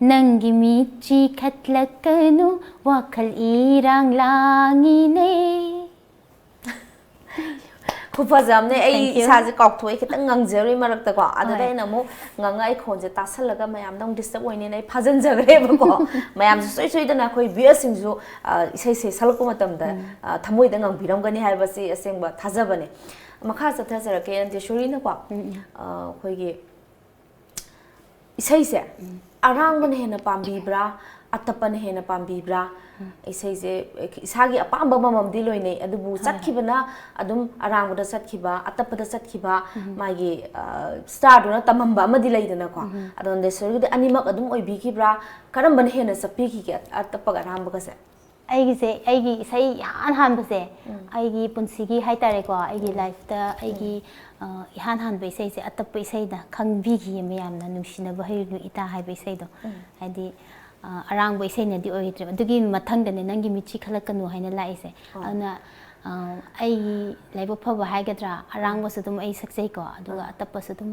ꯅꯪꯒꯤ ꯃꯤꯠꯆꯤ ꯈꯠꯂꯛꯀꯅꯨ, ꯋꯥꯈꯜ ꯏꯔꯥꯡ ꯂꯥꯡꯉꯤꯅꯦ꯫ ꯈꯨꯐꯖ ꯑꯃꯅꯦ꯫ ꯑꯩ Thank you. ꯏꯁꯥꯁꯦ ꯀꯥꯎꯊꯣꯛꯑꯦ, ꯈꯤꯇꯪ ꯉꯪꯖꯔꯨꯏ ꯃꯔꯛꯇꯀꯣ꯫ ꯑꯗꯨꯗ ꯍꯣꯏ꯫ ꯑꯩꯅ ꯑꯃꯨꯛ ꯉꯪꯉ ꯑꯩ ꯈꯣꯟꯁꯦ ꯇꯥꯁꯜꯂꯒ ꯃꯌꯥꯝꯗ ꯑꯃꯨꯛ ꯗꯤꯁꯇꯔꯕ ꯑꯣꯏꯅꯦꯅ ꯑꯩ ꯐꯥꯖꯤꯟꯖꯈ꯭ꯔꯦꯕꯀꯣ꯫ ꯃꯌꯥꯝꯁꯨ ꯁꯣꯏ ꯁꯣꯏꯗꯅ ꯑꯩꯈꯣꯏ ꯚ꯭ꯌꯨꯌꯔꯁꯤꯡꯁꯨ, ꯑ, ꯏꯁꯩꯁꯦ ꯁꯛꯂꯛꯄ ꯃꯇꯝꯗ, ꯎꯝ꯫ ꯑ, ꯊꯃꯣꯏꯗ ꯉꯪꯕꯤꯔꯝꯒꯅꯤ ꯍꯥꯏꯕꯁꯤ ꯑꯁꯦꯡꯕ ꯊꯥꯖꯕꯅꯦ꯫ ꯃꯈꯥ ꯆꯠꯊꯖꯔꯛꯀꯦ, ꯅꯟꯗꯦꯁꯣꯔꯤꯅꯀꯣ, ꯎꯝ, ꯎꯝ꯫ ꯑ, ꯑꯩꯈꯣꯏꯒꯤ ꯏꯁꯩꯁꯦ ꯑꯔꯥꯡꯕꯅ ꯍꯦꯟꯅ ꯄꯥꯝꯕꯤꯕ꯭ꯔꯥ, ꯑꯇꯞꯄꯅ ꯍꯦꯟꯅ ꯄꯥꯝꯕꯤꯕ꯭ꯔꯥ? ꯏꯁꯩꯁꯦ ꯏꯁꯥꯒꯤ ꯑꯄꯥꯝꯕ ꯑꯃꯃꯝꯗꯤ ꯂꯣꯏꯅꯩ, ꯑꯗꯨꯕꯨ ꯆꯠꯈꯤꯕꯅ ꯑꯗꯨꯝ ꯑꯔꯥꯡꯕꯗ ꯆꯠꯈꯤꯕ, ꯑꯇꯞꯄꯗ ꯆꯠꯈꯤꯕ, ꯃꯥꯒꯤ ꯁ꯭ꯇꯥꯔꯗꯨꯅ ꯇꯝꯃꯝꯕ ꯑꯃꯗꯤ ꯂꯩꯗꯅꯀꯣ꯫ ꯑꯗꯣ ꯅꯟꯗꯦꯁꯣꯔꯒꯤꯗꯤ ꯑꯅꯤꯃꯛ ꯑꯗꯨꯝ ꯑꯣꯏꯕꯤꯈꯤꯕ꯭ꯔꯥ? ꯀꯔꯝꯕꯅ ꯍꯦꯟꯅ ꯆꯠꯄꯤꯈꯤꯒꯦ, ꯑꯇꯞꯄꯒ ꯑꯔꯥꯡꯕꯒꯁꯦ? ꯑꯩꯒꯤꯁꯦ, ꯑꯩꯒꯤ ꯏꯁꯩ ꯏꯍꯥꯟ ꯍꯥꯟꯕꯁꯦ, ꯑꯩꯒꯤ ꯄꯨꯟꯁꯤꯒꯤ ꯍꯥꯏꯇꯥꯔꯦꯀꯣ, ꯑꯩꯒꯤ ꯂꯥꯏꯐꯇ ꯑꯩꯒꯤ ꯑ, ꯏꯍꯥꯟ ꯍꯥꯟꯕ ꯏꯁꯩꯁꯦ ꯑꯇꯞꯄ ꯏꯁꯩꯅ ꯈꯪꯕꯤꯈꯤꯌꯦ ꯃꯌꯥꯝꯅ, ꯅꯨꯡꯁꯤꯅꯕ ꯍꯩꯔꯨꯅꯨ ꯏꯇꯥ ꯍꯥꯏꯕ ꯏꯁꯩꯗꯣ꯫ ꯍꯥꯏꯗꯤ ꯑ, ꯑꯔꯥꯡꯕ ꯏꯁꯩꯅꯗꯤ ꯑꯣꯏꯈꯤꯗ꯭ꯔꯦꯕ꯫ ꯑꯗꯨꯒꯤ ꯃꯊꯪꯗꯅꯦ ꯅꯪꯒꯤ ꯃꯤꯠꯁꯤ ꯈꯜꯂꯛꯀꯅꯨ ꯍꯥꯏꯅ ꯂꯥꯛꯏꯁꯦ꯫ ꯑꯗꯨꯅ ꯑ, ꯑꯩꯒꯤ ꯂꯥꯏꯕꯛ ꯐꯕ ꯍꯥꯏꯒꯗ꯭ꯔꯥ, ꯑꯔꯥꯡꯕꯁꯨ ꯑꯗꯨꯝ ꯑꯩ ꯁꯛꯆꯩꯀꯣ, ꯑꯗꯨꯒ ꯑꯇꯞꯄꯁꯨ ꯑꯗꯨꯝ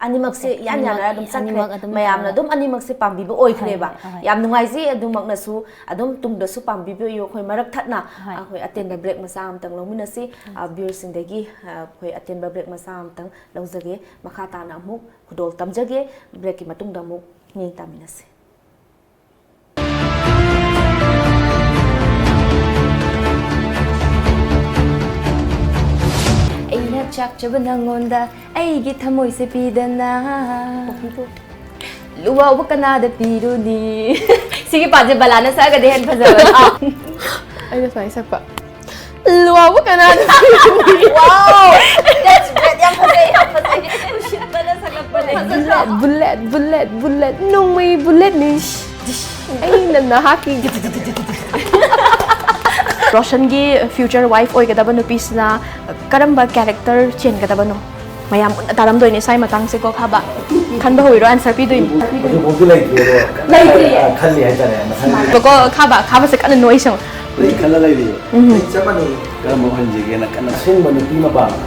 ꯑꯅꯤꯃꯛꯁꯦ ꯏꯌꯥꯟ ꯑꯅꯤꯃꯛ ꯌꯥꯅꯔ ꯑꯗꯨꯝ ꯆꯠꯈ꯭ꯔꯦ꯫ ꯑꯅꯤꯃꯛ ꯑꯗꯨꯝ ꯃꯌꯥꯝꯅ ꯑꯗꯨꯝ ꯑꯅꯤꯃꯛꯁꯦ ꯄꯥꯝꯕꯤꯕ ꯑꯣꯏꯈ꯭ꯔꯦꯕ꯫ ꯍꯣꯏ, ꯍꯣꯏ꯫ ꯌꯥꯝ ꯅꯨꯡꯉꯥꯏꯖꯩ꯫ ꯑꯗꯨꯃꯛꯅꯁꯨ ꯑꯗꯨꯝ ꯇꯨꯡꯗꯁꯨ ꯄꯥꯝꯕꯤꯕ ꯑꯣꯏꯌꯨ꯫ ꯑꯩꯈꯣꯏ ꯃꯔꯛ ꯊꯠꯅ ꯍꯣꯏ꯫ ꯑꯩꯈꯣꯏ ꯑꯇꯦꯟꯕ ꯕ꯭ꯔꯦꯛ ꯃꯆꯥ ꯑꯃꯇꯪ ꯂꯧꯃꯤꯟꯅꯁꯤ꯫ ꯑ, ꯚ꯭ꯌꯨꯋꯔꯁꯤꯡꯗꯒꯤ, ꯑ, ꯑꯩꯈꯣꯏ ꯑꯇꯦꯟꯕ ꯕ꯭ꯔꯦꯛ ꯃꯆꯥ ꯑꯃꯇꯪ ꯂꯧꯖꯒꯦ꯫ ꯃꯈꯥ ꯇꯥꯅ ꯑꯃꯨꯛ ꯈꯨꯗꯣꯜ ꯇꯝꯖꯒꯦ꯫ ꯕ꯭ꯔꯦꯛꯀꯤ ꯃꯇꯨꯡꯗ ꯑꯃꯨꯛ ꯃꯤꯠꯌꯦꯡ ꯇꯥꯃꯤꯟꯅꯁꯤ꯫ ꯑꯩꯅ ꯆꯥꯛꯆꯕ ꯅꯪꯉꯣꯟꯗ ꯑꯩꯒꯤ ꯊꯃꯣꯏꯁꯦ ꯄꯤꯗꯅ ꯂꯨꯋꯥꯎꯕ ꯀꯅꯥꯗ ꯄꯤꯔꯨꯅꯤ? ꯁꯤꯒꯤ ꯄꯥꯠꯁꯦ ꯕꯂꯥꯅ ꯁꯛꯑꯒꯗꯤ ꯍꯦꯟꯅ ꯐꯖꯕꯅꯦ꯫ ꯑꯥ꯫ ꯑꯩꯅ ꯁꯨꯃꯥꯏꯅ ꯁꯛꯄ꯫ ꯂꯨꯋꯥꯎꯕ ꯀꯅꯥꯗ ꯄꯤꯔꯨꯅꯤ? Wow! That's great! ꯌꯥꯝ ꯐꯖꯩ, ꯌꯥꯝ ꯐꯖꯩ꯫ ꯎꯁꯤꯠꯄꯅ ꯁꯛꯂꯛꯄꯅꯦ꯫ ꯕꯨꯂꯦꯠ, ꯕꯨꯂꯦꯠ, ꯕꯨꯂꯦꯠ, ꯅꯣꯡꯃꯩ ꯕꯨꯂꯦꯠꯅꯤ꯫ ꯑꯩꯅ ꯅꯍꯥꯛꯀꯤ ꯔꯣꯁꯟꯒꯤ future wife ꯑꯣꯏꯒꯗꯕ ꯅꯨꯄꯤꯁꯤꯅ ꯀꯔꯝꯕ character ꯆꯦꯟꯒꯗꯕꯅꯣ? ꯃꯌꯥꯝ ꯃꯨꯟꯅ ꯇꯥꯔꯝꯗꯣꯏꯅꯦ ꯁ꯭ꯋꯥꯏ ꯃꯇꯥꯡꯁꯦꯀꯣ, ꯈꯥꯕ꯫ ꯈꯟꯕ ꯍꯧꯕꯤꯔꯣ, answer ꯄꯤꯗꯣꯏꯅꯤ꯫ ꯍꯧꯖꯤꯛꯐꯥꯎꯗꯤ ꯂꯩꯇ꯭ꯔꯤ ꯑꯗꯣ ꯀꯟꯅ, ꯂꯩꯇ꯭ꯔꯤꯌꯦ꯫ ꯑ, ꯈꯜꯂꯤ ꯍꯥꯏꯇꯥꯔꯦ ꯃꯊꯪꯒꯤ꯫ ꯕꯀꯣ, ꯈꯥꯕ, ꯈꯥꯕꯁꯦ ꯀꯟꯅ ꯅꯣꯏ ꯁꯦ꯫ ꯑꯩ ꯈꯜꯂ ꯂꯩꯔꯤ꯫ ꯆꯞ ꯃꯥꯟꯅꯩ꯫ ꯀꯔꯝꯕ ꯑꯣꯏꯍꯟꯁꯤꯒꯦꯅ ꯀꯟꯅ ꯑꯁꯦꯡꯕ ꯅꯨꯄꯤ ꯑꯃ ꯄꯥꯝꯃꯤ꯫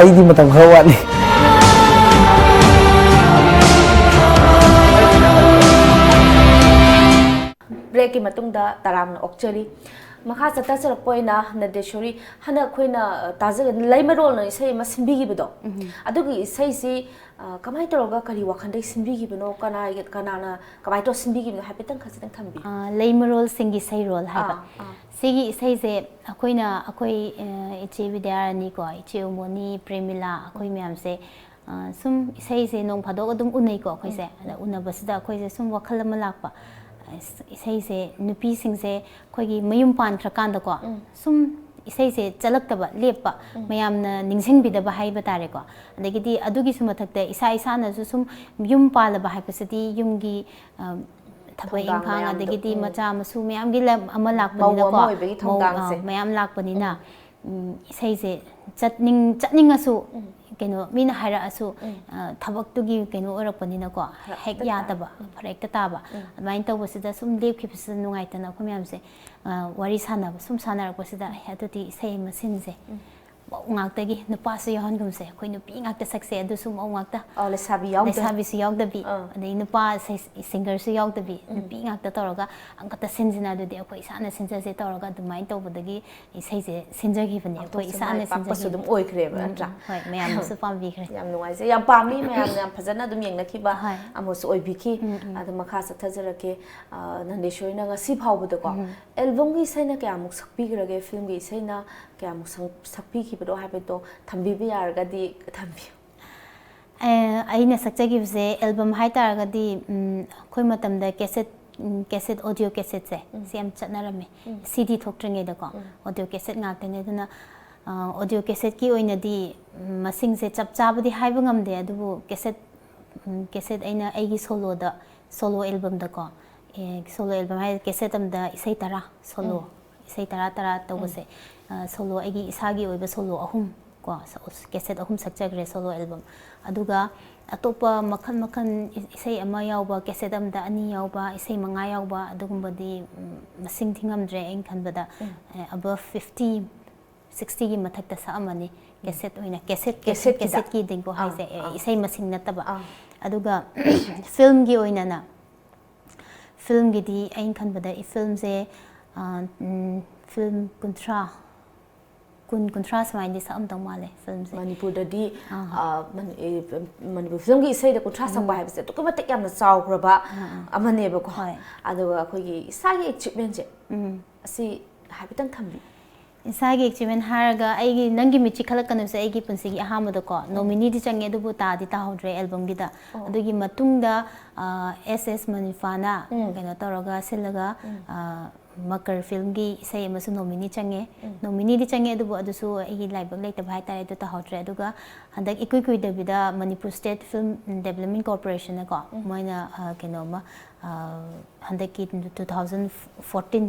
ꯑꯩꯗꯤ ꯃꯇꯝ ꯈꯔ ꯋꯥꯠꯂꯤ꯫ ꯕ꯭ꯔꯦꯛꯀꯤ ꯃꯇꯨꯡꯗ ꯇꯔꯥꯝꯅ ꯑꯣꯛꯆꯔꯤ꯫ ꯃꯈꯥ ꯆꯠꯊꯖꯔꯛꯄ ꯑꯣꯏꯅ ꯅꯟꯗꯦꯁꯣꯔꯤ, ꯍꯟꯗꯛ ꯑꯩꯈꯣꯏꯅ, ꯑ, ꯇꯥꯖꯒ-, ꯂꯩꯃꯔꯣꯜꯅ ꯏꯁꯩ ꯑꯃ ꯁꯤꯟꯕꯤꯈꯤꯕꯗꯣ, ꯑꯗꯨꯒꯤ ꯏꯁꯩꯁꯤ, ꯑ, ꯀꯃꯥꯏꯅ ꯇꯧꯔꯒ ꯀꯔꯤ ꯋꯥꯈꯜꯗꯒꯤ ꯁꯤꯟꯕꯤꯈꯤꯕꯅꯣ, ꯀꯅꯥꯒꯤ, ꯀꯅꯥꯅ ꯀꯃꯥꯏꯅ ꯇꯧꯔ ꯁꯤꯟꯕꯤꯈꯤꯕꯅꯣ ꯍꯥꯏꯐꯦꯠꯇꯪ ꯈꯖꯤꯛꯇꯪ ꯊꯝꯕꯤꯌꯨ꯫ ꯑ, ꯂꯩꯃꯔꯣꯜꯁꯤꯡꯒꯤ ꯁꯩꯔꯣꯜ ꯍꯥꯏꯕ꯫ ꯑꯥ, ꯑꯥ꯫ ꯁꯤꯒꯤ ꯏꯁꯩꯁꯦ ꯑꯩꯈꯣꯏꯅ, ꯑꯩꯈꯣꯏ, ꯑ, ꯏꯆꯦ ꯕꯤꯗ꯭ꯌꯥꯔꯥꯅꯤꯀꯣ, ꯏꯆꯦ ꯎꯃꯣꯅꯤ, ꯄ꯭ꯔꯦꯃꯤꯂꯥ, ꯑꯩꯈꯣꯏ ꯃꯌꯥꯝꯁꯦ, ꯑ, ꯁꯨꯝ ꯏꯁꯩꯁꯦ ꯅꯣꯡ ꯐꯥꯗꯣꯛ ꯑꯗꯨꯝ ꯎꯅꯩꯀꯣ ꯑꯩꯈꯣꯏꯁꯦ꯫ ꯑꯗ ꯎꯅꯕꯁꯤꯗ ꯑꯩꯈꯣꯏꯁꯦ ꯁꯨꯝ ꯋꯥꯈꯜ ꯑꯃ ꯂꯥꯛꯄ꯫ ꯑ, ꯏꯁꯩꯁꯦ ꯅꯨꯄꯤꯁꯤꯡꯁꯦ ꯑꯩꯈꯣꯏꯒꯤ ꯃꯌꯨꯝ ꯄꯥꯟꯈ꯭ꯔꯀꯥꯟꯗꯀꯣ, ꯁꯨꯝ ꯏꯁꯩꯁꯦ ꯆꯠꯂꯛꯇꯕ, ꯂꯦꯞꯄ, ꯃꯌꯥꯝꯅ ꯅꯤꯡꯁꯤꯡꯕꯤꯗꯕ ꯍꯥꯏꯕ ꯇꯥꯔꯦꯀꯣ꯫ ꯑꯗꯒꯤꯗꯤ ꯑꯗꯨꯒꯤꯁꯨ ꯃꯊꯛꯇ ꯏꯁꯥ ꯏꯁꯥꯅꯁꯨ ꯁꯨꯝ ꯌꯨꯝ ꯄꯥꯜꯂꯕ ꯍꯥꯏꯕꯁꯤꯗꯤ ꯌꯨꯝꯒꯤ, ꯑ, ꯊꯕꯛ ꯊꯧꯗꯥꯡ ꯏꯪꯈꯥꯡ, ꯃꯌꯥꯝꯗꯣ꯫ ꯑꯗꯒꯤꯗꯤ ꯎꯝ꯫ ꯃꯆꯥ ꯃꯁꯨ ꯃꯌꯥꯝꯒꯤ ꯂꯝ ꯑꯃ ꯃꯧ ꯂꯥꯛꯄꯅꯤꯅꯀꯣ, ꯑꯃ ꯑꯣꯏꯕꯒꯤ ꯃꯧ, ꯊꯧꯗꯥꯡꯁꯦ꯫ ꯑ, ꯃꯌꯥꯝ ꯂꯥꯛꯄꯅꯤꯅ, ꯎꯝ꯫ ꯎꯝ, ꯏꯁꯩꯁꯦ ꯆꯠꯅꯤꯡ-, ꯆꯠꯅꯤꯡꯉꯁꯨ, ꯎꯝ꯫ ꯀꯩꯅꯣ, ꯃꯤꯅ ꯍꯥꯏꯔꯛꯑꯁꯨ, ꯎꯝ꯫ ꯑ, ꯊꯕꯛꯇꯨꯒꯤ ꯀꯩꯅꯣ ꯑꯣꯏꯔꯛꯄꯅꯤꯅꯀꯣ, ꯐꯔꯛ ꯍꯦꯛ ꯍꯦꯛꯇ ꯇꯥ-, ꯌꯥꯗꯕ, ꯎꯝ꯫ ꯐꯔꯛ ꯍꯦꯛꯇ ꯇꯥꯕ꯫ ꯎꯝ꯫ ꯑꯗꯨꯃꯥꯏꯅ ꯇꯧꯕꯁꯤꯗ ꯁꯨꯝ ꯂꯦꯞꯈꯤꯕꯁꯤꯗ ꯅꯨꯡꯉꯥꯏꯇꯅ ꯑꯩꯈꯣꯏ ꯃꯌꯥꯝꯁꯦ, ꯑ, ꯋꯥꯔꯤ ꯁꯥꯟꯅꯕ, ꯁꯨꯝ ꯁꯥꯟꯅꯔꯛꯄꯁꯤꯗ, "ꯑꯦ, ꯑꯗꯨꯗꯤ ꯏꯁꯩ ꯑꯃ ꯁꯤꯟꯁꯦ꯫ ꯎꯝ꯫ ꯃꯧ ꯉꯥꯛꯇꯒꯤ, ꯅꯨꯄꯥꯁꯨ ꯌꯥꯎꯍꯟꯒꯨꯝꯁꯦ, ꯑꯩꯈꯣꯏ ꯅꯨꯄꯤ ꯉꯥꯛꯇ ꯁꯛꯁꯦ, ꯑꯗꯨꯁꯨ ꯃꯧ ꯉꯥꯛꯇ꯫ ꯑꯧ, ꯂꯩꯁꯥꯕꯤ ꯌꯥꯎꯗ-, ꯂꯩꯁꯥꯕꯤꯁꯨ ꯌꯥꯎꯗꯕꯤ, ꯑꯥ꯫ ꯑꯗꯩ ꯅꯨꯄꯥ ꯁꯤ-, ꯁꯤꯡꯒꯔꯁꯨ ꯌꯥꯎꯗꯕꯤ, ꯎꯝ꯫ ꯅꯨꯄꯤ ꯉꯥꯛꯇ ꯇꯧꯔꯒ ꯑꯃꯈꯛꯇ ꯁꯤꯟꯁꯤꯅ, ꯑꯗꯨꯗꯤ ꯑꯩꯈꯣꯏ ꯏꯁꯥꯅ ꯁꯤꯟꯖꯁꯦ" ꯇꯧꯔꯒ ꯑꯗꯨꯃꯥꯏꯅ ꯇꯧꯕꯗꯒꯤ ꯏꯁꯩꯁꯦ ꯁꯤꯟꯖꯈꯤꯕꯅꯦ, ꯑꯩꯈꯣꯏ ꯑꯗꯨꯁꯨ ꯏꯁꯥꯅ ꯃꯥꯏ ꯄꯥꯛꯄꯁꯨ ꯁꯤꯟꯖꯈꯤꯕꯅꯦ꯫ ꯑꯗꯨꯝ ꯑꯣꯏꯈ꯭ꯔꯦꯕ, ꯎꯝ, ꯅꯠꯇ꯭ꯔꯥ? ꯎꯝ, ꯍꯣꯏ, ꯃꯌꯥꯝꯅꯁꯨ ꯄꯥꯝꯕꯤꯈ꯭ꯔꯦ꯫ ꯌꯥꯝ ꯅꯨꯡꯉꯥꯏꯖꯩ, ꯌꯥꯝ ꯄꯥꯝꯃꯤ, ꯃꯌꯥꯝꯅ ꯌꯥꯝ ꯐꯖꯅ ꯑꯗꯨꯝ ꯌꯦꯡꯅꯈꯤꯕ ꯍꯣꯏ꯫ ꯑꯃꯁꯨ ꯑꯣꯏꯕꯤꯈꯤ꯫ ꯎꯝ, ꯎꯝ꯫ ꯑꯗꯣ ꯃꯈꯥ ꯆꯠꯊꯖꯔꯛꯀꯦ꯫ ꯑ, ꯅꯟꯗꯦꯁꯣꯔꯤꯅ ꯉꯁꯤ ꯐꯥꯎꯕꯗꯀꯣ, ꯎꯝ꯫ ꯑꯦꯜꯕꯝꯒꯤ ꯏꯁꯩꯅ ꯀꯌꯥꯃꯨꯛ ꯁꯛꯄꯤꯈ꯭ꯔꯒꯦ, ꯐꯤꯂꯝꯒꯤ ꯏꯁꯩꯅ ꯀꯌꯥꯃꯨꯛ ꯁꯪ-, ꯁꯛꯄꯤꯈꯤꯕꯅꯣ ꯍꯥꯏꯕꯗꯣ ꯊꯝꯕꯤꯕ ꯌꯥꯔꯒꯗꯤ ꯊꯝꯕꯤꯌꯨ꯫ ꯑꯦ, ꯑꯩꯅ ꯁꯛꯆꯈꯤꯕꯁꯦ ꯑꯦꯜꯕꯝ ꯍꯥꯏꯇꯥꯔꯒꯗꯤ, ꯎꯝ, ꯑꯩꯈꯣꯏ ꯃꯇꯝꯗ ꯀꯦꯁꯦꯠ, ꯎꯝ, ꯀꯦꯁꯦꯠ, ꯑꯣꯗꯤꯑꯣ ꯀꯦꯁꯦꯠꯁꯦ, ꯎꯝ꯫ ꯁꯤ ꯌꯥꯝ ꯆꯠꯅꯔꯝꯃꯦ꯫ ꯎꯝ꯫ ꯁꯤ ꯗꯤ ꯊꯣꯛꯇ꯭ꯔꯤꯉꯩꯗꯀꯣ, ꯎꯝ꯫ ꯑꯣꯗꯤꯑꯣ ꯀꯦꯁꯦꯠ ꯉꯥꯛꯇꯅꯦ꯫ ꯑꯗꯨꯅ, ꯑ, ꯑꯣꯗꯤꯑꯣ ꯀꯦꯁꯦꯠꯀꯤ ꯑꯣꯏꯅꯗꯤ, ꯎꯝ, ꯃꯁꯤꯡꯁꯦ ꯆꯞ ꯆꯥꯕꯗꯤ ꯍꯥꯏꯕ ꯉꯝꯗꯦ, ꯑꯗꯨꯕꯨ ꯀꯦꯁꯦꯠ, ꯎꯝ, ꯀꯦꯁꯦꯠ ꯑꯩꯅ ꯑꯩꯒꯤ ꯁꯣꯂꯣꯗ, ꯁꯣꯂꯣ ꯑꯦꯜꯕꯝꯗꯀꯣ, ꯑꯦ, ꯁꯣꯂꯣ ꯑꯦꯜꯕꯝ ꯍꯥꯏ ꯀꯦꯁꯦꯠ ꯑꯃꯗ ꯏꯁꯩ ꯇꯔꯥ, ꯁꯣꯂꯣ꯫ ꯎꯝ꯫ ꯏꯁꯩ ꯇꯔꯥ ꯇꯔꯥ ꯇꯧꯕꯁꯦ, ꯎꯝ꯫ ꯑ, ꯁꯣꯂꯣ, ꯑꯩꯒꯤ ꯏꯁꯥꯒꯤ ꯑꯣꯏꯕ ꯁꯣꯂꯣ ꯑꯍꯨꯝ ꯀꯣ, ꯁ-, ꯀꯦꯁꯦꯠ ꯑꯍꯨꯝ ꯁꯛꯆꯈ꯭ꯔꯦ, ꯁꯣꯂꯣ ꯑꯦꯜꯕꯝ꯫ ꯑꯗꯨꯒ ꯑꯇꯣꯞꯄ ꯃꯈꯜ ꯃꯈꯜ ꯏ-, ꯏꯁꯩ ꯑꯃ ꯌꯥꯎꯕ, ꯀꯦꯁꯦꯠ ꯑꯃꯗ ꯑꯅꯤ ꯌꯥꯎꯕ, ꯏꯁꯩ ꯃꯉꯥ ꯌꯥꯎꯕ, ꯑꯗꯨꯒꯨꯝꯕꯗꯤ, ꯎꯝ, ꯃꯁꯤꯡ ꯊꯤꯉꯝꯗ꯭ꯔꯦ꯫ ꯑꯩꯅ ꯈꯟꯕꯗ, ꯎꯝ꯫ ꯑ, above fifty, sixty ꯒꯤ ꯃꯊꯛꯇ ꯁꯛꯑꯝꯃꯅꯤ꯫ ꯎꯝ꯫ ꯀꯦꯁꯦꯠ ꯑꯣꯏꯅ, ꯀꯦꯁꯦꯠ, ꯀꯦꯁꯦꯠ, ꯀꯦꯁꯦꯠꯀꯤꯗ? ꯀꯦꯁꯦꯠꯀꯤ ꯗꯤꯡꯒꯣ ꯑꯥ, ꯍꯥꯏꯁꯦ, ꯑꯦ, ꯑꯥ꯫ ꯏꯁꯩ ꯃꯁꯤꯡ ꯅꯠꯇꯕ꯫ ꯑꯥ꯫ ꯑꯗꯨꯒ ꯐꯤꯂꯝꯒꯤ ꯑꯣꯏꯅꯅ, ꯐꯤꯂꯝꯒꯤꯗꯤ ꯑꯩꯅ ꯈꯟꯕꯗ ꯏ-, ꯐꯤꯂꯝꯁꯦ, ꯑ, ꯎꯝ, ꯐꯤꯂꯝ ꯀꯨꯟꯊ꯭ꯔꯥ, ꯀꯨꯟ, ꯀꯨꯟꯊ꯭ꯔꯥ ꯁꯨꯃꯥꯏꯅꯗꯤ ꯁꯛꯑꯝꯗꯧ ꯃꯥꯜꯂꯦ ꯐꯤꯂꯝꯁꯦ꯫ ꯃꯅꯤꯄꯨꯔꯗꯗꯤ, ꯑꯥ꯫ ꯑ, ꯃꯅꯤ-, ꯑꯦ, ꯃꯅꯤꯄꯨꯔ ꯐꯤꯂꯝꯒꯤ ꯏꯁꯩꯗ ꯀꯨꯟꯊ꯭ꯔꯥ ꯁꯛꯄ ꯎꯝ꯫ ꯍꯥꯏꯕꯁꯦ ꯑꯗꯨꯛꯀꯤ ꯃꯇꯤꯛ ꯌꯥꯝꯅ ꯆꯥꯎꯈ꯭ꯔꯕ ꯑꯥ, ꯑꯥ꯫ ꯑꯃꯅꯦꯕꯀꯣ꯫ ꯍꯣꯏ꯫ ꯑꯗꯨꯒ ꯑꯩꯈꯣꯏꯒꯤ ꯏꯁꯥꯒꯤ ꯑꯦꯆꯤꯞꯃꯦꯟꯁꯦ, ꯎꯝ꯫ ꯑꯁꯤ ꯍꯥꯏꯐꯦꯠꯇꯪ ꯊꯝꯕꯤꯌꯨ꯫ ꯏꯁꯥꯒꯤ ꯑꯦꯆꯤꯞꯃꯦꯟ ꯍꯥꯏꯔꯒ ꯑꯩꯒꯤ ꯅꯪꯒꯤ ꯃꯤꯠꯁꯤ ꯈꯜꯂꯛꯀꯅꯨꯁꯦ ꯑꯩꯒꯤ ꯄꯨꯟꯁꯤꯒꯤ ꯑꯍꯥꯟꯕꯗꯀꯣ, ꯅꯣꯃꯤꯅꯤꯗꯤ ꯆꯪꯉꯦ ꯑꯗꯨꯕꯨ ꯇꯥꯗꯤ ꯇꯥꯍꯧꯗ꯭ꯔꯦ ꯑꯦꯜꯕꯝꯒꯤꯗ꯫ ꯑꯗꯨꯒꯤ ꯃꯇꯨꯡꯗ ꯑꯦꯁ ꯑꯦꯁ ꯃꯅꯤꯐꯥꯅ ꯀꯩꯅꯣ ꯇꯧꯔꯒ ꯁꯤꯜꯂꯒ ꯃꯀꯔ ꯐꯤꯜꯝꯒꯤ ꯏꯁꯩ ꯑꯃꯁꯨ ꯅꯣꯃꯤꯅꯤ ꯆꯪꯉꯦ꯫ ꯅꯣꯃꯤꯅꯤꯗꯤ ꯆꯪꯉꯦ ꯑꯗꯨꯕꯨ ꯑꯗꯨꯁꯨ ꯑꯩꯒꯤ ꯂꯥꯏꯕꯛ ꯂꯩꯇꯕ ꯍꯥꯏꯇꯥꯔꯦ, ꯑꯗꯨ ꯇꯥꯍꯧꯗ꯭ꯔꯦ꯫ ꯑꯗꯨꯒ ꯍꯟꯗꯛ ꯏꯀꯨꯏ ꯀꯨꯏꯗꯕꯤꯗ ꯃꯅꯤꯄꯨꯔ ꯁ꯭ꯇꯦꯠ ꯐꯤꯜꯝ ꯗꯦꯕꯂꯞꯃꯦꯟ ꯀꯣꯔꯄꯣꯔꯦꯁꯟꯅꯀꯣ, ꯃꯣꯏꯅ ꯀꯩꯅꯣꯝꯃ ꯍꯟꯗꯛꯀꯤ two thousand fourteen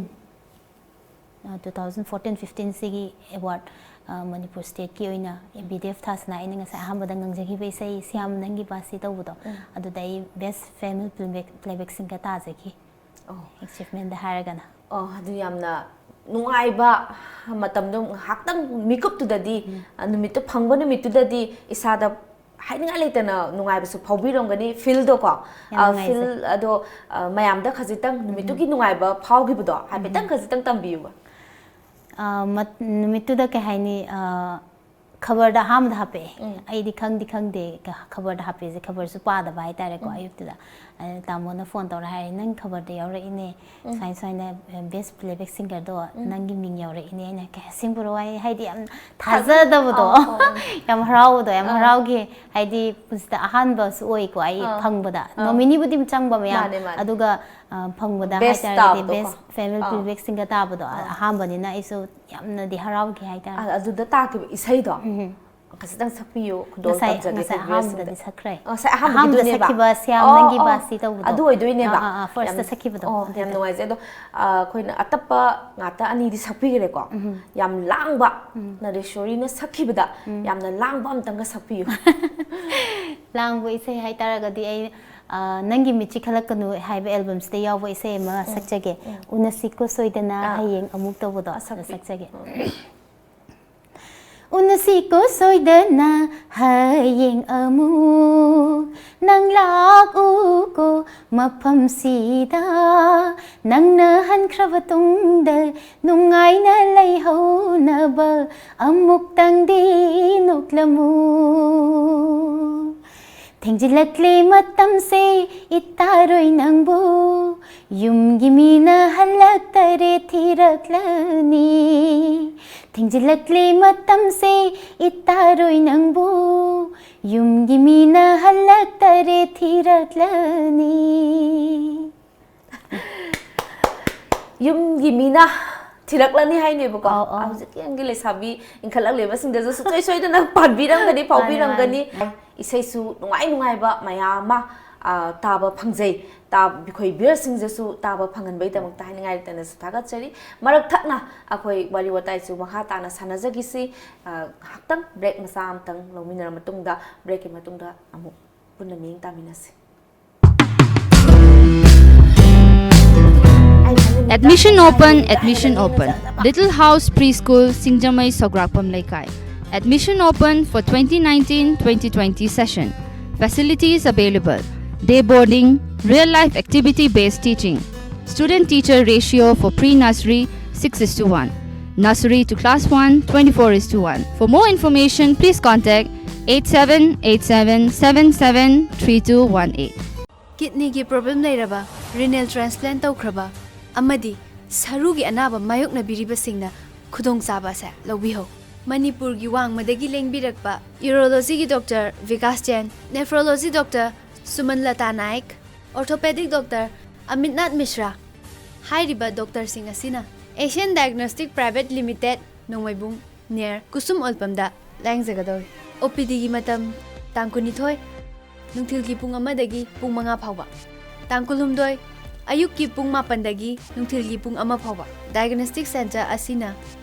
two thousand fourteen ꯐꯤꯐꯇꯤꯟꯁꯤꯒꯤ ꯑꯦꯋꯥꯔꯗ ꯃꯅꯤꯄꯨꯔ ꯁ꯭ꯇꯦꯠꯀꯤ ꯑꯣꯏꯅ ꯕꯤꯗꯦꯐ ꯊꯥꯁꯅ ꯑꯩꯅ ꯉꯁꯥꯏ ꯑꯍꯥꯟꯕꯗ ꯉꯪꯖꯈꯤꯕ ꯏꯁꯩ ꯁ꯭ꯌꯥꯝ ꯅꯪꯒꯤ ꯕꯥꯁꯤ ꯇꯧꯕꯗꯣ, ꯑꯗꯨꯗ ꯑꯩ ꯕꯦꯁ ꯐꯤꯃꯦꯜ ꯄ꯭ꯂꯦꯕꯦꯛ ꯁꯤꯡꯒꯔ ꯇꯥꯖꯈꯤ꯫ ꯑꯦꯆꯤꯞꯃꯦꯟꯗ ꯍꯥꯏꯔꯒꯅ꯫ ꯑꯣ, ꯑꯗꯨ ꯌꯥꯝꯅ ꯅꯨꯡꯉꯥꯏꯕ ꯃꯇꯝꯗꯣ ꯉꯥꯏꯍꯥꯛꯇꯪ ꯃꯤꯀꯨꯞꯇꯨꯗꯗꯤ, ꯅꯨꯃꯤꯠꯇꯨ ꯐꯪꯕ ꯅꯨꯃꯤꯠꯇꯨꯗꯗꯤ ꯏꯁꯥꯗ ꯍꯥꯏꯅꯤꯡꯉꯥꯏ ꯂꯩꯇꯅ ꯅꯨꯡꯉꯥꯏꯕꯁꯨ ꯐꯥꯎꯕꯤꯔꯝꯒꯅꯤ, ꯐꯤꯜꯗꯣ ꯀꯣ꯫ ꯌꯥꯝ ꯅꯨꯡꯉꯥꯏꯖꯩ꯫ ꯐꯤꯜ ꯑꯗꯣ, ꯃꯌꯥꯝꯗ ꯈꯖꯤꯛꯇꯪ ꯅꯨꯃꯤꯠꯇꯨꯒꯤ ꯅꯨꯡꯉꯥꯏꯕ ꯐꯥꯎꯈꯤꯕꯗꯣ ꯍꯥꯏꯐꯦꯠꯇꯪ ꯈꯖꯤꯛꯇꯪ ꯇꯝꯕꯤꯌꯨꯕ꯫ ꯅꯨꯃꯤꯠꯇꯨꯗ ꯀꯩ ꯍꯥꯏꯅꯤ, ꯈꯕꯔꯗ ꯑꯍꯥꯟꯕꯗ ꯍꯥꯞꯄꯛꯑꯦ꯫ ꯑꯩꯗꯤ ꯈꯪꯗꯤ ꯈꯪꯗꯦ ꯈꯕꯔꯗ ꯍꯥꯞꯄꯦꯁꯦ, ꯈꯕꯔꯁꯨ ꯄꯥꯗꯕ ꯍꯥꯏꯇꯥꯔꯦꯀꯣ꯫ ꯑꯌꯨꯛꯇꯨꯗ ꯇꯥꯃꯣꯅ ꯐꯣꯟ ꯇꯧꯔ ꯍꯥꯏꯔꯦ, "ꯅꯪ ꯈꯕꯔꯗ ꯌꯥꯎꯔꯛꯏꯅꯦ, ꯁꯨꯃꯥꯏ ꯁꯨꯃꯥꯏꯅ ꯕꯦꯁ ꯄ꯭ꯂꯦꯕꯦꯛ ꯁꯤꯡꯒꯔꯗꯣ ꯅꯪꯒꯤ ꯃꯤꯡ ꯌꯥꯎꯔꯛꯏꯅꯦ", ꯑꯩꯅ ꯀꯩ ꯑꯁꯦꯡꯕꯔꯣ ꯍꯥꯏ, ꯍꯥꯏꯗꯤ ꯌꯥꯝ ꯊꯥꯖꯗꯕꯗꯣ꯫ ꯌꯥꯝ ꯍꯔꯥꯎꯕꯗꯣ, ꯌꯥꯝ ꯍꯔꯥꯎꯈꯤ꯫ ꯍꯥꯏꯗꯤ ꯄꯨꯟꯁꯤꯗ ꯑꯍꯥꯟꯕꯁꯨ ꯑꯣꯏꯀꯣ ꯑꯩ ꯐꯪꯕꯗ꯫ ꯅꯣꯃꯤꯅꯤꯕꯨꯗꯤ ꯆꯪꯕ ꯃꯌꯥꯝ, ꯃꯥꯅꯦ, ꯃꯥꯅꯦ꯫ ꯑꯗꯨꯒ ꯐꯪꯕꯗ Best ꯍꯥꯏꯇꯥꯔꯒꯗꯤ ꯇꯥꯕꯗꯣꯀꯣ꯫ ꯕꯦꯁ ꯐꯤꯃꯦꯜ ꯄ꯭ꯂꯦꯕꯦꯛ ꯁꯤꯡꯒꯔ ꯇꯥꯕꯗꯣ ꯑꯍꯥꯟꯕꯅꯤꯅ ꯑꯩꯁꯨ ꯌꯥꯝꯅꯗꯤ ꯍꯔꯥꯎꯈꯤ ꯍꯥꯏꯇꯥꯔꯦ꯫ ꯑꯗꯨꯗ ꯇꯥꯈꯤꯕ ꯏꯁꯩꯗꯣ ꯈꯖꯤꯛꯇꯪ ꯁꯛꯄꯤꯌꯨ, ꯈꯨꯗꯣꯜ ꯉꯁꯥꯏ ꯇꯝꯖꯒꯦ ꯉꯁꯥꯏ ꯚꯤꯌꯨꯋꯔꯁꯤꯡꯗ꯫ ꯑꯍꯥꯟꯕꯗꯗꯤ ꯁꯛꯈ꯭ꯔꯦ꯫ ꯑꯣ, ꯉꯁꯥꯏ ꯑꯍꯥꯟꯕꯗ ꯑꯍꯥꯟꯕꯒꯤꯗꯨꯅꯦꯕ? ꯁꯛꯈꯤꯕ ꯁ꯭ꯌꯥꯝ ꯑꯣ, ꯅꯪꯒꯤ ꯑꯣ, ꯕꯥꯁꯤ ꯇꯧꯕꯗꯣ꯫ ꯑꯗꯨ ꯑꯣꯏꯗꯣꯏꯅꯦꯕ? ꯑꯥ, ꯑꯥ, ꯑꯥ, ꯐꯥꯔꯁꯇ ꯌꯥꯝ, ꯁꯛꯈꯤꯕꯗꯣ ꯑꯣ, ꯑꯗꯨꯗ꯫ ꯌꯥꯝ ꯅꯨꯡꯉꯥꯏꯖꯩ꯫ ꯑꯗꯣ, ꯑ, ꯑꯩꯈꯣꯏꯅ ꯑꯇꯞꯄ ꯉꯥꯛꯇ ꯑꯅꯤꯗꯤ ꯁꯛꯄꯤꯈ꯭ꯔꯦꯀꯣ꯫ ꯌꯥꯝ ꯂꯥꯡꯕ, ꯅꯔꯦꯁꯣꯔꯤꯅ ꯁꯛꯈꯤꯕꯗ ꯌꯥꯝꯅ ꯂꯥꯡꯕ ꯑꯝꯇꯪꯒ ꯁꯛꯄꯤꯌꯨ꯫ ꯂꯥꯡꯕ ꯏꯁꯩ ꯍꯥꯏꯇꯥꯔꯒꯗꯤ ꯑꯩ, ꯑ, ꯅꯪꯒꯤ ꯃꯤꯠꯁꯤ ꯈꯜꯂꯛꯀꯅꯨ ꯍꯥꯏꯕ ꯑꯦꯜꯕꯝꯁꯤꯗ ꯌꯥꯎꯕ ꯏꯁꯩ ꯑꯃ ꯁꯛꯆꯒꯦ꯫ "ꯎꯅꯁꯤꯀꯣ ꯁꯣꯏꯗꯅ ꯑꯥ꯫ ꯍꯌꯦꯡ ꯑꯃꯨꯛ" ꯇꯧꯕꯗꯣ ꯑꯗꯨ ꯁꯛꯄꯤ-, ꯁꯛꯆꯒꯦ꯫ ꯎꯅꯁꯤꯀꯣ ꯁꯣꯏꯗꯅ ꯍꯌꯦꯡ ꯑꯃꯨꯛ, ꯅꯪ ꯂꯥꯛꯎꯀꯣ ꯃꯐꯝꯁꯤꯗ, ꯅꯪꯅ ꯍꯟꯈ꯭ꯔꯕ ꯇꯨꯡꯗ ꯅꯨꯡꯉꯥꯏꯅ ꯂꯩꯍꯧꯅꯕ ꯑꯃꯨꯛꯇꯪꯗꯤ ꯅꯣꯛꯂꯝꯃꯨ꯫ ꯊꯦꯡꯖꯤꯜꯂꯛꯂꯦ ꯃꯇꯝꯁꯦ, ꯏꯇꯥꯔꯣꯏ ꯅꯪꯕꯨ ꯌꯨꯝꯒꯤ ꯃꯤꯅ ꯍꯜꯂꯛꯇꯔꯦ ꯊꯤꯔꯛꯂꯅꯤ꯫ ꯊꯦꯡꯖꯤꯜꯂꯛꯂꯦ ꯃꯇꯝꯁꯦ, ꯏꯇꯥꯔꯣꯏ ꯅꯪꯕꯨ ꯌꯨꯝꯒꯤ ꯃꯤꯅ ꯍꯜꯂꯛꯇꯔꯦ ꯊꯤꯔꯛꯂꯅꯤ꯫ ꯌꯨꯝꯒꯤ ꯃꯤꯅ ꯊꯤꯔꯛꯂꯅꯤ ꯍꯥꯏꯅꯦꯕꯀꯣ꯫ ꯑꯧ, ꯑꯧ꯫ ꯍꯧꯖꯤꯛꯀꯤ ꯑꯉꯥꯡꯒꯤ ꯂꯩꯁꯥꯕꯤ ꯏꯟꯈꯠꯂꯛꯂꯤꯕꯁꯤꯡꯗꯁꯨ ꯁꯨꯡꯁꯣꯏ ꯁꯣꯏꯗꯅ ꯄꯥꯟꯕꯤꯔꯝꯒꯅꯤ, ꯐꯥꯎꯕꯤꯔꯝꯒꯅꯤ꯫ ꯏꯁꯩꯁꯨ ꯅꯨꯡꯉꯥꯏ ꯅꯨꯡꯉꯥꯏꯕ ꯃꯌꯥꯝ ꯑꯃ, ꯑ, ꯇꯥꯕ ꯐꯪꯖꯩ꯫ ꯇꯥ-, ꯑꯩꯈꯣꯏ viewerꯁꯤꯡꯗꯁꯨ ꯇꯥꯕ ꯐꯪꯍꯟꯕꯒꯤꯗꯃꯛꯇ ꯍꯥꯏꯅꯤꯡꯉꯥꯏ ꯂꯩꯇꯅꯁꯨ ꯊꯥꯒꯠꯆꯔꯤ꯫ ꯃꯔꯛ ꯊꯠꯅ ꯑꯩꯈꯣꯏ ꯋꯥꯔꯤ ꯋꯥꯇꯥꯏꯁꯨ ꯃꯈꯥ ꯇꯥꯅ ꯁꯥꯟꯅꯖꯈꯤꯁꯤ꯫ ꯑ, ꯉꯥꯏꯍꯥꯛꯇꯪ break ꯃꯆꯥ ꯑꯃꯇꯪ ꯂꯧꯃꯤꯟꯅꯔ ꯃꯇꯨꯡꯗ, breakꯀꯤ ꯃꯇꯨꯡꯗ ꯑꯃꯨꯛ ꯄꯨꯟꯅ ꯃꯤꯠꯌꯦꯡ ꯇꯥꯃꯤꯟꯅꯁꯤ꯫ Admission open, admission open. Little House Preschool, Singjamei, Sograkpam Leikai. Admission open for twenty nineteen twenty twenty session. Facilities available. Day boarding, real life activity based teaching. Student teacher ratio for pre nursery six is to one. Nursery to class one twenty-four is to one. For more information, please contact eight seven eight seven seven seven three two one eight. ꯀꯤꯗꯅꯤꯒꯤ problem ꯂꯩꯔꯕ, renal transplant ꯇꯧꯈ꯭ꯔꯕ ꯑꯃꯗꯤ ꯁꯔꯨꯒꯤ ꯑꯅꯥꯕ ꯃꯥꯌꯣꯛꯅꯕꯤꯔꯤꯕꯁꯤꯡꯅ ꯈꯨꯗꯣꯡꯆꯥꯕ ꯑꯁꯤ ꯂꯧꯕꯤꯍꯧ꯫ ꯃꯅꯤꯄꯨꯔꯒꯤ ꯋꯥꯡꯃꯗꯒꯤ ꯂꯦꯡꯕꯤꯔꯛꯄ ꯌꯨꯔꯣꯂꯣꯖꯤꯒꯤ doctor Bikash Jain, nephrology doctor Sumanlata Naik, orthopaedic doctor Amitnath Mishra ꯍꯥꯏꯔꯤꯕ ꯗꯣꯛꯇꯔꯁꯤꯡ ꯑꯁꯤꯅ Asian Diagnostic Private Limited, Nongmeibung, near Kusum ꯑꯣꯜꯄꯝꯗ ꯂꯥꯌꯦꯡꯖꯒꯗꯧꯔꯤ꯫ ꯑꯣ ꯄꯤ ꯗꯤꯒꯤ ꯃꯇꯝ ꯇꯥꯡ ꯀꯨꯟꯅꯤꯊꯣꯏ, ꯅꯨꯡꯊꯤꯜꯒꯤ ꯄꯨꯡ ꯑꯃꯗꯒꯤ ꯄꯨꯡ ꯃꯉꯥ ꯐꯥꯎꯕ, ꯇꯥꯡ ꯀꯨꯟꯍꯨꯝꯗꯣꯏ, ꯑꯌꯨꯛꯀꯤ ꯄꯨꯡ ꯃꯥꯄꯟꯗꯒꯤ ꯅꯨꯡꯊꯤꯜꯒꯤ ꯄꯨꯡ ꯑꯃ ꯐꯥꯎꯕ꯫ ꯗꯥꯏꯒꯅꯣꯁꯇꯤꯛ ꯁꯦꯟꯇꯔ ꯑꯁꯤꯅ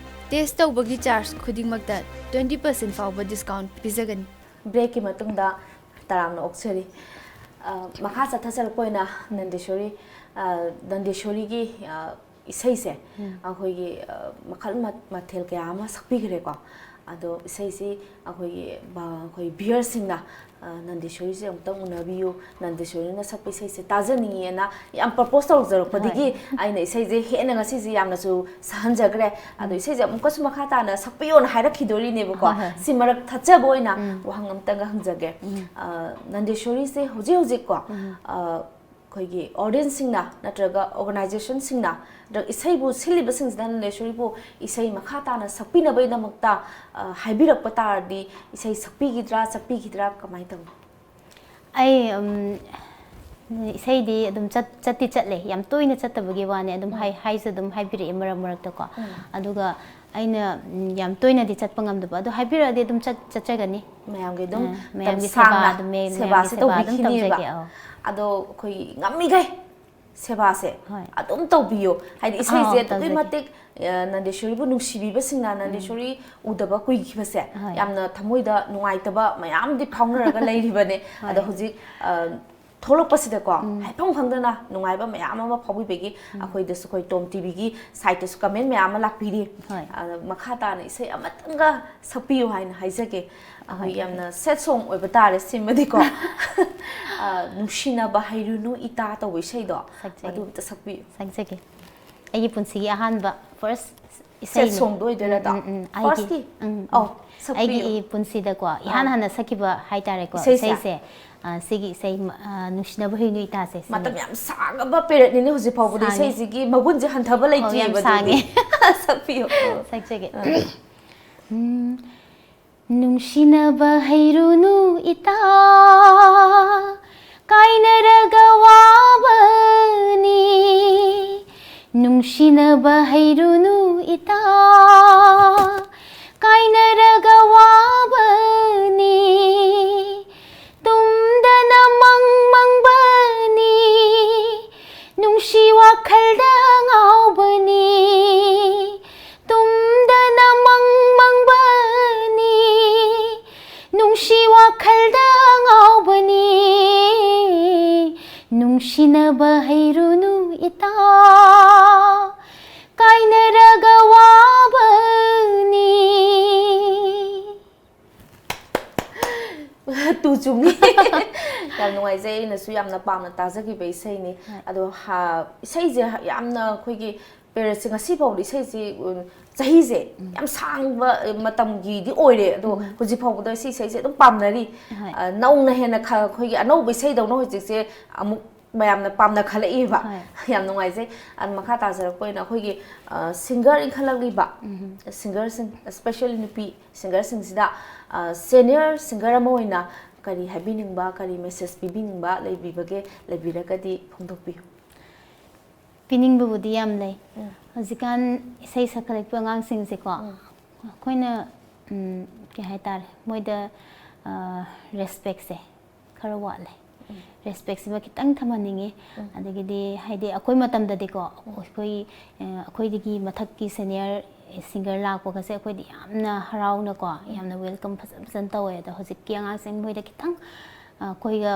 ꯇꯦꯁ ꯇꯧꯕꯒꯤ ꯆꯥꯔꯖ ꯈꯨꯗꯤꯡꯃꯛꯇ twenty percent ꯐꯥꯎꯕ ꯗꯤꯁꯀꯥꯎꯟ ꯄꯤꯖꯒꯅꯤ꯫ Breakꯀꯤ ꯃꯇꯨꯡꯗ ꯇꯔꯥꯝꯅ ꯑꯣꯛꯆꯔꯤ꯫ ꯑ, ꯃꯈꯥ ꯆꯠꯊꯖꯔꯛꯄ ꯑꯣꯏꯅ ꯅꯟꯗꯦꯁꯣꯔꯤ, ꯑ, ꯅꯟꯗꯦꯁꯣꯔꯤꯒꯤ, ꯑ, ꯏꯁꯩꯁꯦ ꯑꯩꯈꯣꯏꯒꯤ, ꯑ, ꯃꯈꯜ ꯃ-, ꯃꯊꯦꯜ ꯀꯌꯥ ꯑꯃ ꯁꯛꯄꯤꯈ꯭ꯔꯦꯀꯣ꯫ ꯑꯗꯣ ꯏꯁꯩꯁꯤ ꯑꯩꯈꯣꯏꯒꯤ ꯕ-, ꯑꯩꯈꯣꯏ ꯚꯤꯌꯔꯁꯤꯡꯅ, ꯑ, ꯅꯟꯗꯦꯁꯣꯔꯤꯁꯦ ꯑꯃꯨꯛꯇꯪ ꯎꯅꯕꯤꯌꯨ, ꯅꯟꯗꯦꯁꯣꯔꯤꯅ ꯁꯛꯄ ꯏꯁꯩꯁꯦ ꯇꯥꯖꯅꯤꯡꯉꯤꯅ ꯌꯥꯝ ꯄ꯭ꯔꯄꯣꯁ ꯇꯧꯖꯔꯛꯄꯗꯒꯤ ꯑꯩꯅ ꯏꯁꯩꯁꯦ ꯍꯦꯟꯅ ꯉꯁꯤꯁꯦ ꯌꯥꯝꯅꯁꯨ ꯁꯛꯍꯟꯖꯈ꯭ꯔꯦ꯫ ꯑꯗꯣ ꯏꯁꯩꯁꯦ ꯑꯃꯨꯛꯀꯁꯨ ꯃꯈꯥ ꯇꯥꯅ ꯁꯛꯄꯤꯌꯣꯅ ꯍꯥꯏꯔꯛꯈꯤꯗꯣꯔꯤꯅꯦꯕꯀꯣ꯫ ꯍꯣꯏ, ꯍꯣꯏ꯫ ꯁꯤ ꯃꯔꯛ ꯊꯠꯆꯕ ꯑꯣꯏꯅ ꯎꯝ꯫ ꯋꯥꯍꯪ ꯑꯃꯇꯪꯒ ꯍꯪꯖꯒꯦ꯫ ꯎꯝ꯫ ꯑ, ꯅꯟꯗꯦꯁꯣꯔꯤꯁꯦ ꯍꯧꯖꯤꯛ ꯍꯧꯖꯤꯛꯀꯣ, ꯎꯝ꯫ ꯑ, ꯑꯩꯈꯣꯏꯒꯤ ꯑꯣꯗꯤꯌꯟꯁꯁꯤꯡꯅ ꯅꯠꯇ꯭ꯔꯒ ꯑꯣꯔꯒꯅꯥꯏꯖꯦꯁꯟꯁꯤꯡꯅ ꯅꯠꯇ꯭ꯔꯒ ꯏꯁꯩꯕꯨ ꯁꯤꯜꯂꯤꯕꯁꯤꯡꯁꯤꯅ ꯅꯟꯗꯦꯁꯣꯔꯤꯕꯨ ꯏꯁꯩ ꯃꯈꯥ ꯇꯥꯅ ꯁꯛꯄꯤꯅꯕꯒꯤꯗꯃꯛꯇ, ꯑ, ꯍꯥꯏꯕꯤꯔꯛꯄ ꯇꯥꯔꯗꯤ ꯏꯁꯩ ꯁꯛꯄꯤꯈꯤꯗ꯭ꯔꯥ, ꯆꯠꯄꯤꯈꯤꯗ꯭ꯔꯥ, ꯀꯃꯥꯏꯅ ꯇꯧꯏ? ꯑꯩ, ꯎꯝ, ꯏꯁꯩꯗꯤ ꯑꯗꯨꯝ ꯆꯠ-, ꯆꯠꯇꯤ ꯆꯠꯂꯦ, ꯌꯥꯝ ꯇꯣꯏꯅ ꯆꯠꯇꯕꯒꯤ ꯋꯥꯅꯤ꯫ ꯑꯗꯨꯝ ꯎꯝ꯫ ꯍꯥꯏ-, ꯍꯥꯏꯁꯨ ꯑꯗꯨꯝ ꯍꯥꯏꯕꯤꯔꯛꯑꯦ ꯃꯔꯛ ꯃꯔꯛꯇꯀꯣ꯫ ꯎꯝ꯫ ꯑꯗꯨꯒ ꯑꯩꯅ, ꯎꯝ, ꯌꯥꯝ ꯇꯣꯏꯅꯗꯤ ꯆꯠꯄ ꯉꯝꯗꯕ, ꯑꯗꯣ ꯍꯥꯏꯕꯤꯔꯛꯑꯗꯤ ꯑꯗꯨꯝ ꯆꯠ-, ꯆꯠꯆꯒꯅꯤ꯫ ꯃꯌꯥꯝꯒꯤ ꯑꯗꯨꯝ ꯑ, ꯃꯌꯥꯝꯒꯤ ꯃꯇꯝ ꯁꯦꯕꯥ, ꯁꯥꯡꯅ ꯑꯗꯨꯝ ꯃꯌꯥꯝ-, ꯃꯌꯥꯝꯒꯤ ꯁꯦꯕꯥꯁꯦ ꯁꯦꯕꯥ ꯑꯗꯨꯝ ꯇꯧꯕꯤꯈꯤꯅꯦꯕ꯫ ꯇꯧꯖꯒꯦ, ꯑꯧ꯫ ꯑꯗꯣ ꯑꯩꯈꯣꯏ ꯉꯝꯃꯤꯈꯩ ꯁꯦꯕꯥꯁꯦ ꯍꯣꯏ꯫ ꯑꯗꯨꯝ ꯇꯧꯕꯤꯌꯣ꯫ ꯍꯥꯏꯗꯤ ꯏꯁꯩꯁꯦ ꯑꯥꯎ, ꯑꯗꯨꯛꯀꯤ ꯇꯧꯖꯒꯦ꯫ ꯃꯇꯤꯛ, ꯑ, ꯅꯟꯗꯦꯁꯣꯔꯤꯕꯨ ꯅꯨꯡꯁꯤꯕꯤꯕꯁꯤꯡꯅ, ꯎꯝ꯫ ꯅꯟꯗꯦꯁꯣꯔꯤ ꯎꯗꯕ ꯀꯨꯏꯈꯤꯕꯁꯦ ꯍꯣꯏ꯫ ꯌꯥꯝꯅ ꯊꯃꯣꯏꯗ ꯅꯨꯡꯉꯥꯏꯇꯕ ꯃꯌꯥꯝꯗꯤ ꯐꯥꯎꯅꯔꯒ ꯂꯩꯔꯤꯕꯅꯦ꯫ ꯍꯣꯏ꯫ ꯑꯗꯣ ꯍꯧꯖꯤꯛ, ꯑ, ꯊꯣꯛꯂꯛꯄꯁꯤꯗꯀꯣ, ꯎꯝ꯫ ꯍꯥꯏꯐꯝ ꯈꯪꯗꯅ ꯅꯨꯡꯉꯥꯏꯕ ꯃꯌꯥꯝ ꯑꯃ ꯐꯥꯎꯕꯤꯕꯒꯤ ꯎꯝ꯫ ꯑꯩꯈꯣꯏꯗꯁꯨ, ꯑꯩꯈꯣꯏ ꯇꯣꯝ ꯇꯤꯚꯤꯒꯤ ꯁꯥꯏꯠꯇꯁꯨ ꯀꯃꯦꯟ ꯃꯌꯥꯝ ꯑꯃ ꯂꯥꯛꯄꯤꯔꯤ꯫ ꯍꯣꯏ꯫ ꯑꯗ ꯃꯈꯥ ꯇꯥꯅ ꯏꯁꯩ ꯑꯃꯇꯪꯒ ꯁꯛꯄꯤꯌꯨ ꯍꯥꯏꯅ ꯍꯥꯏꯖꯒꯦ꯫ ꯑꯩꯈꯣꯏ ꯍꯣꯏ꯫ ꯌꯥꯝꯅ ꯁꯦꯠ ꯁꯣꯡ ꯑꯣꯏꯕ ꯇꯥꯔꯦ ꯁꯤꯃꯗꯤꯀꯣ꯫ ꯑ, "ꯅꯨꯡꯁꯤꯅꯕ ꯍꯩꯔꯨꯅꯨ ꯏꯇꯥ" ꯇꯧꯕ ꯏꯁꯩꯗꯣ, ꯁꯛꯆꯒꯦ꯫ ꯑꯗꯨ ꯑꯝꯇ ꯁꯛꯄꯤꯌꯨ꯫ ꯁꯛꯆꯒꯦ꯫ ꯑꯩꯒꯤ ꯄꯨꯟꯁꯤꯒꯤ ꯑꯍꯥꯟꯕ ꯐꯥꯔꯁ ꯁꯦꯠ ꯏꯁꯩꯅꯤ꯫ ꯁꯣꯡꯗꯣ ꯑꯣꯏꯗꯣꯏ ꯎꯝ, ꯅꯠꯇ꯭ꯔꯣ? ꯎꯝ, ꯎꯝ꯫ ꯑꯩꯒꯤ, ꯐꯥꯔꯁꯀꯤ? ꯎꯝ, ꯑꯧ, ꯎꯝ꯫ ꯁꯛꯄꯤꯌꯨ꯫ ꯑꯩꯒꯤ ꯄꯨꯟꯁꯤꯗꯀꯣ, ꯏꯍꯥꯟ ꯑꯥ꯫ ꯍꯥꯟꯅ ꯁꯛꯈꯤꯕ ꯍꯥꯏꯇꯥꯔꯦꯀꯣ, ꯏꯁꯩꯁꯦ? ꯏꯁꯩꯁꯦ, ꯑ, ꯁꯤꯒꯤ ꯏꯁꯩ, ꯑ, "ꯅꯨꯡꯁꯤꯅꯕ ꯍꯩꯔꯨꯅꯨ ꯏꯇꯥꯁꯦ", ꯁꯤꯅꯤ꯫ ꯃꯇꯝ ꯌꯥꯝ ꯁꯥꯡꯉꯕ ꯄꯦꯔꯦꯠꯅꯤꯅꯦ ꯍꯧꯖꯤꯛ ꯐꯥꯎꯕꯗ ꯁꯥꯡꯉꯦ꯫ ꯏꯁꯩꯁꯤꯒꯤ ꯃꯒꯨꯟꯁꯦ ꯍꯟꯊꯕ ꯑꯧ, ꯌꯥꯝ ꯂꯩꯇ꯭ꯔꯤꯕ ꯑꯗꯨꯗꯤ꯫ ꯁꯥꯡꯉꯦ꯫ ꯁꯛꯄꯤꯌꯨ꯫ ꯁꯛꯆꯒꯦ꯫ ꯑꯥ꯫ ꯎꯝ, ꯅꯨꯡꯁꯤꯅꯕ ꯍꯩꯔꯨꯅꯨ ꯏꯇꯥ, ꯀꯥꯏꯅꯔꯒ ꯋꯥꯕꯅꯤ꯫ ꯅꯨꯡꯁꯤꯅꯕ ꯍꯩꯔꯨꯅꯨ ꯏꯇꯥ, ꯀꯥꯏꯅꯔꯒ ꯋꯥꯕꯅꯤ꯫ ꯇꯨꯝꯗꯅ ꯃꯪ ꯃꯪꯕꯅꯤ, ꯅꯨꯡꯁꯤ ꯋꯥꯈꯜꯗ ꯉꯥꯎꯕꯅꯤ꯫ ꯇꯨꯝꯗꯅ ꯃꯪ ꯃꯪꯕꯅꯤ, ꯅꯨꯡꯁꯤ ꯋꯥꯈꯜꯗ ꯉꯥꯎꯕꯅꯤ꯫ ꯅꯨꯡꯁꯤꯅꯕ ꯍꯩꯔꯨꯅꯨ ꯏꯇꯥ, ꯀꯥꯏꯅꯔꯒ ꯋꯥꯕꯅꯤ꯫ ꯆꯨꯝꯃꯤ꯫ ꯌꯥꯝ ꯅꯨꯡꯉꯥꯏꯖꯩ, ꯑꯩꯅꯁꯨ ꯌꯥꯝꯅ ꯄꯥꯝꯅ ꯇꯥꯖꯈꯤꯕ ꯏꯁꯩꯅꯤ꯫ ꯑꯗꯣ ꯍꯥ, ꯏꯁꯩꯁꯦ ꯌꯥꯝꯅ ꯑꯩꯈꯣꯏꯒꯤ ꯄꯦꯔꯦꯠꯁꯦ ꯉꯁꯤ ꯐꯥꯎꯗ ꯏꯁꯩꯁꯤ, ꯎꯝ, ꯆꯍꯤꯁꯦ ꯌꯥꯝ ꯁꯥꯡꯕ ꯃꯇꯝꯒꯤꯗꯤ ꯑꯣꯏꯔꯦ, ꯑꯗꯣ ꯍꯧꯖꯤꯛ ꯐꯥꯎꯕꯗ ꯁꯤ ꯏꯁꯩꯁꯦ ꯑꯗꯨꯝ ꯄꯥꯝꯅꯔꯤ꯫ ꯑ, ꯅꯧꯅ ꯍꯦꯟꯅ ꯈ-, ꯑꯩꯈꯣꯏꯒꯤ ꯑꯅꯧꯕ ꯏꯁꯩꯗꯧꯅ ꯍꯧꯖꯤꯛꯁꯦ ꯑꯃꯨꯛ ꯃꯌꯥꯝꯅ ꯄꯥꯝꯅꯈꯠꯂꯛꯏꯕ꯫ ꯌꯥꯝ ꯅꯨꯡꯉꯥꯏꯖꯩ꯫ ꯑꯗꯨ ꯃꯈꯥ ꯇꯥꯖꯔꯛꯄ ꯑꯣꯏꯅ ꯑꯩꯈꯣꯏꯒꯤ, ꯑ, ꯁꯤꯡꯒꯔ ꯏꯟꯈꯠꯂꯛꯂꯤꯕ ꯁꯤꯡꯒꯔꯁꯤꯡ, especially ꯅꯨꯄꯤ ꯁꯤꯡꯒꯔꯁꯤꯡꯁꯤꯗ, ꯑ, ꯁꯦꯅꯤꯌꯔ ꯁꯤꯡꯒꯔ ꯑꯃ ꯑꯣꯏꯅ ꯀꯔꯤ ꯍꯥꯏꯕꯤꯅꯤꯡꯕ, ꯀꯔꯤ ꯃꯦꯁꯦꯖ ꯄꯤꯕꯤꯅꯤꯡꯕ ꯂꯩꯕꯤꯕꯒꯦ? ꯂꯩꯕꯤꯔꯒꯗꯤ ꯐꯣꯡꯗꯣꯛꯄꯤꯌꯨ꯫ ꯄꯤꯅꯤꯡꯕꯕꯨꯗꯤ ꯌꯥꯝ ꯂꯩ꯫ ꯍꯧꯖꯤꯛꯀꯥꯟ ꯏꯁꯩ ꯁꯛꯀꯠꯂꯛꯄ ꯑꯉꯥꯡꯁꯤꯡꯁꯦꯀꯣ, ꯑꯩꯈꯣꯏꯅ, ꯎꯝ, ꯀꯩ ꯍꯥꯏꯇꯥꯔꯦ, ꯃꯣꯏꯗ, ꯑ, ꯔꯦꯁꯄꯦꯛꯁꯦ ꯈꯔ ꯋꯥꯠꯂꯦ꯫ ꯔꯦꯁꯄꯦꯛꯁꯤꯃ ꯈꯤꯇꯪ ꯊꯝꯍꯟꯅꯤꯡꯉꯤ꯫ ꯑꯗꯒꯤꯗꯤ ꯍꯥꯏꯗꯤ ꯑꯩꯈꯣꯏ ꯃꯇꯝꯗꯗꯤꯀꯣ, ꯑꯩꯈꯣꯏ, ꯑ, ꯑꯩꯈꯣꯏꯗꯒꯤ ꯃꯊꯛꯀꯤ ꯁꯦꯅꯤꯌꯔ ꯁꯤꯡꯒꯔ ꯂꯥꯛꯄꯒꯁꯦ ꯑꯩꯈꯣꯏꯗꯤ ꯌꯥꯝꯅ ꯍꯔꯥꯎꯅꯀꯣ, ꯌꯥꯝꯅ ꯋꯦꯜꯀꯝ ꯐꯖ ꯐꯖꯅ ꯇꯧꯋꯦ꯫ ꯑꯗꯣ ꯍꯧꯖꯤꯛꯀꯤ ꯑꯉꯥꯡꯁꯤꯡ ꯃꯣꯏꯗ ꯈꯤꯇꯪ, ꯑ, ꯑꯩꯈꯣꯏꯒ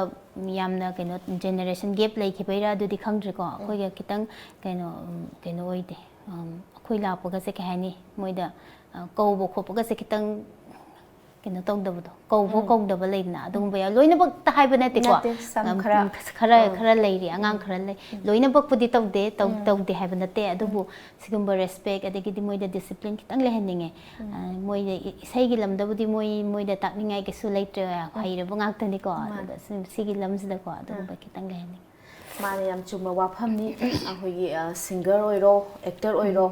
ꯌꯥꯝꯅ ꯀꯩꯅꯣ, ꯖꯦꯅꯦꯔꯦꯁꯟ ꯒꯦꯞ ꯂꯩꯈꯤꯕꯩꯔꯥ ꯑꯗꯨꯗꯤ ꯈꯪꯗ꯭ꯔꯦꯀꯣ, ꯑꯩꯈꯣꯏꯒ ꯈꯤꯇꯪ ꯀꯩꯅꯣ, ꯎꯝ, ꯀꯩꯅꯣ ꯑꯣꯏꯗꯦ꯫ ꯎꯝ, ꯑꯩꯈꯣꯏ ꯂꯥꯛꯄꯒꯁꯦ ꯀꯩ ꯍꯥꯏꯅꯤ, ꯃꯣꯏꯗ, ꯑ, ꯀꯧꯕ ꯈꯣꯠꯄꯒꯁꯦ ꯈꯤꯇꯪ ꯀꯩꯅꯣ ꯇꯧꯗꯕꯗꯣ, ꯀꯧꯕ ꯀꯧꯗꯕ ꯂꯩꯗꯅ, ꯑꯗꯨꯒꯨꯝꯕ ꯌꯥꯎ-, ꯂꯣꯏꯅꯃꯛꯇ ꯍꯥꯏꯕ ꯅꯠꯇꯦꯀꯣ꯫ ꯅꯠꯇꯦ, some ꯎꯝ, ꯈꯔ꯫ ꯈꯔ, ꯈꯔ ꯂꯩꯔꯤ, ꯑꯉꯥꯡ ꯈꯔ ꯂꯩ꯫ ꯂꯣꯏꯅꯃꯛꯄꯨꯗꯤ ꯇꯧꯗꯦ, ꯇꯧ-, ꯇꯧꯗꯦ ꯍꯥꯏꯕ ꯅꯠꯇꯦ, ꯑꯗꯨꯕꯨ ꯁꯤꯒꯨꯝꯕ ꯔꯦꯁꯄꯦꯛ ꯑꯗꯒꯤꯗꯤ ꯃꯣꯏꯗ ꯗꯤꯁꯤꯄ꯭ꯂꯤꯟ ꯈꯤꯇꯪ ꯂꯩꯍꯟꯅꯤꯡꯉꯦ꯫ ꯑ, ꯃꯣꯏꯗ ꯏ-, ꯏꯁꯩꯒꯤ ꯂꯝꯗꯕꯨꯗꯤ ꯃꯣꯏ, ꯃꯣꯏꯗ ꯇꯥꯛꯅꯤꯡꯉꯥꯏ ꯀꯩꯁꯨ ꯂꯩꯇ꯭ꯔꯦ, ꯍꯩꯔꯕ ꯉꯥꯛꯇꯅꯤꯀꯣ꯫ ꯑꯗꯨꯒ ꯁꯤ-, ꯁꯤꯒꯤ ꯂꯝꯁꯤꯗꯀꯣ ꯑꯗꯨꯒꯨꯝꯕ ꯈꯤꯇꯪ ꯂꯩꯍꯟꯅꯤꯡꯉꯦ꯫ ꯃꯥꯅꯦ, ꯌꯥꯝ ꯆꯨꯝꯕ ꯋꯥꯐꯝꯅꯤ꯫ ꯑꯩꯈꯣꯏꯒꯤ, ꯑ, ꯁꯤꯡꯒꯔ ꯑꯣꯏꯔꯣ, ꯑꯦꯛꯇꯔ ꯑꯣꯏꯔꯣ,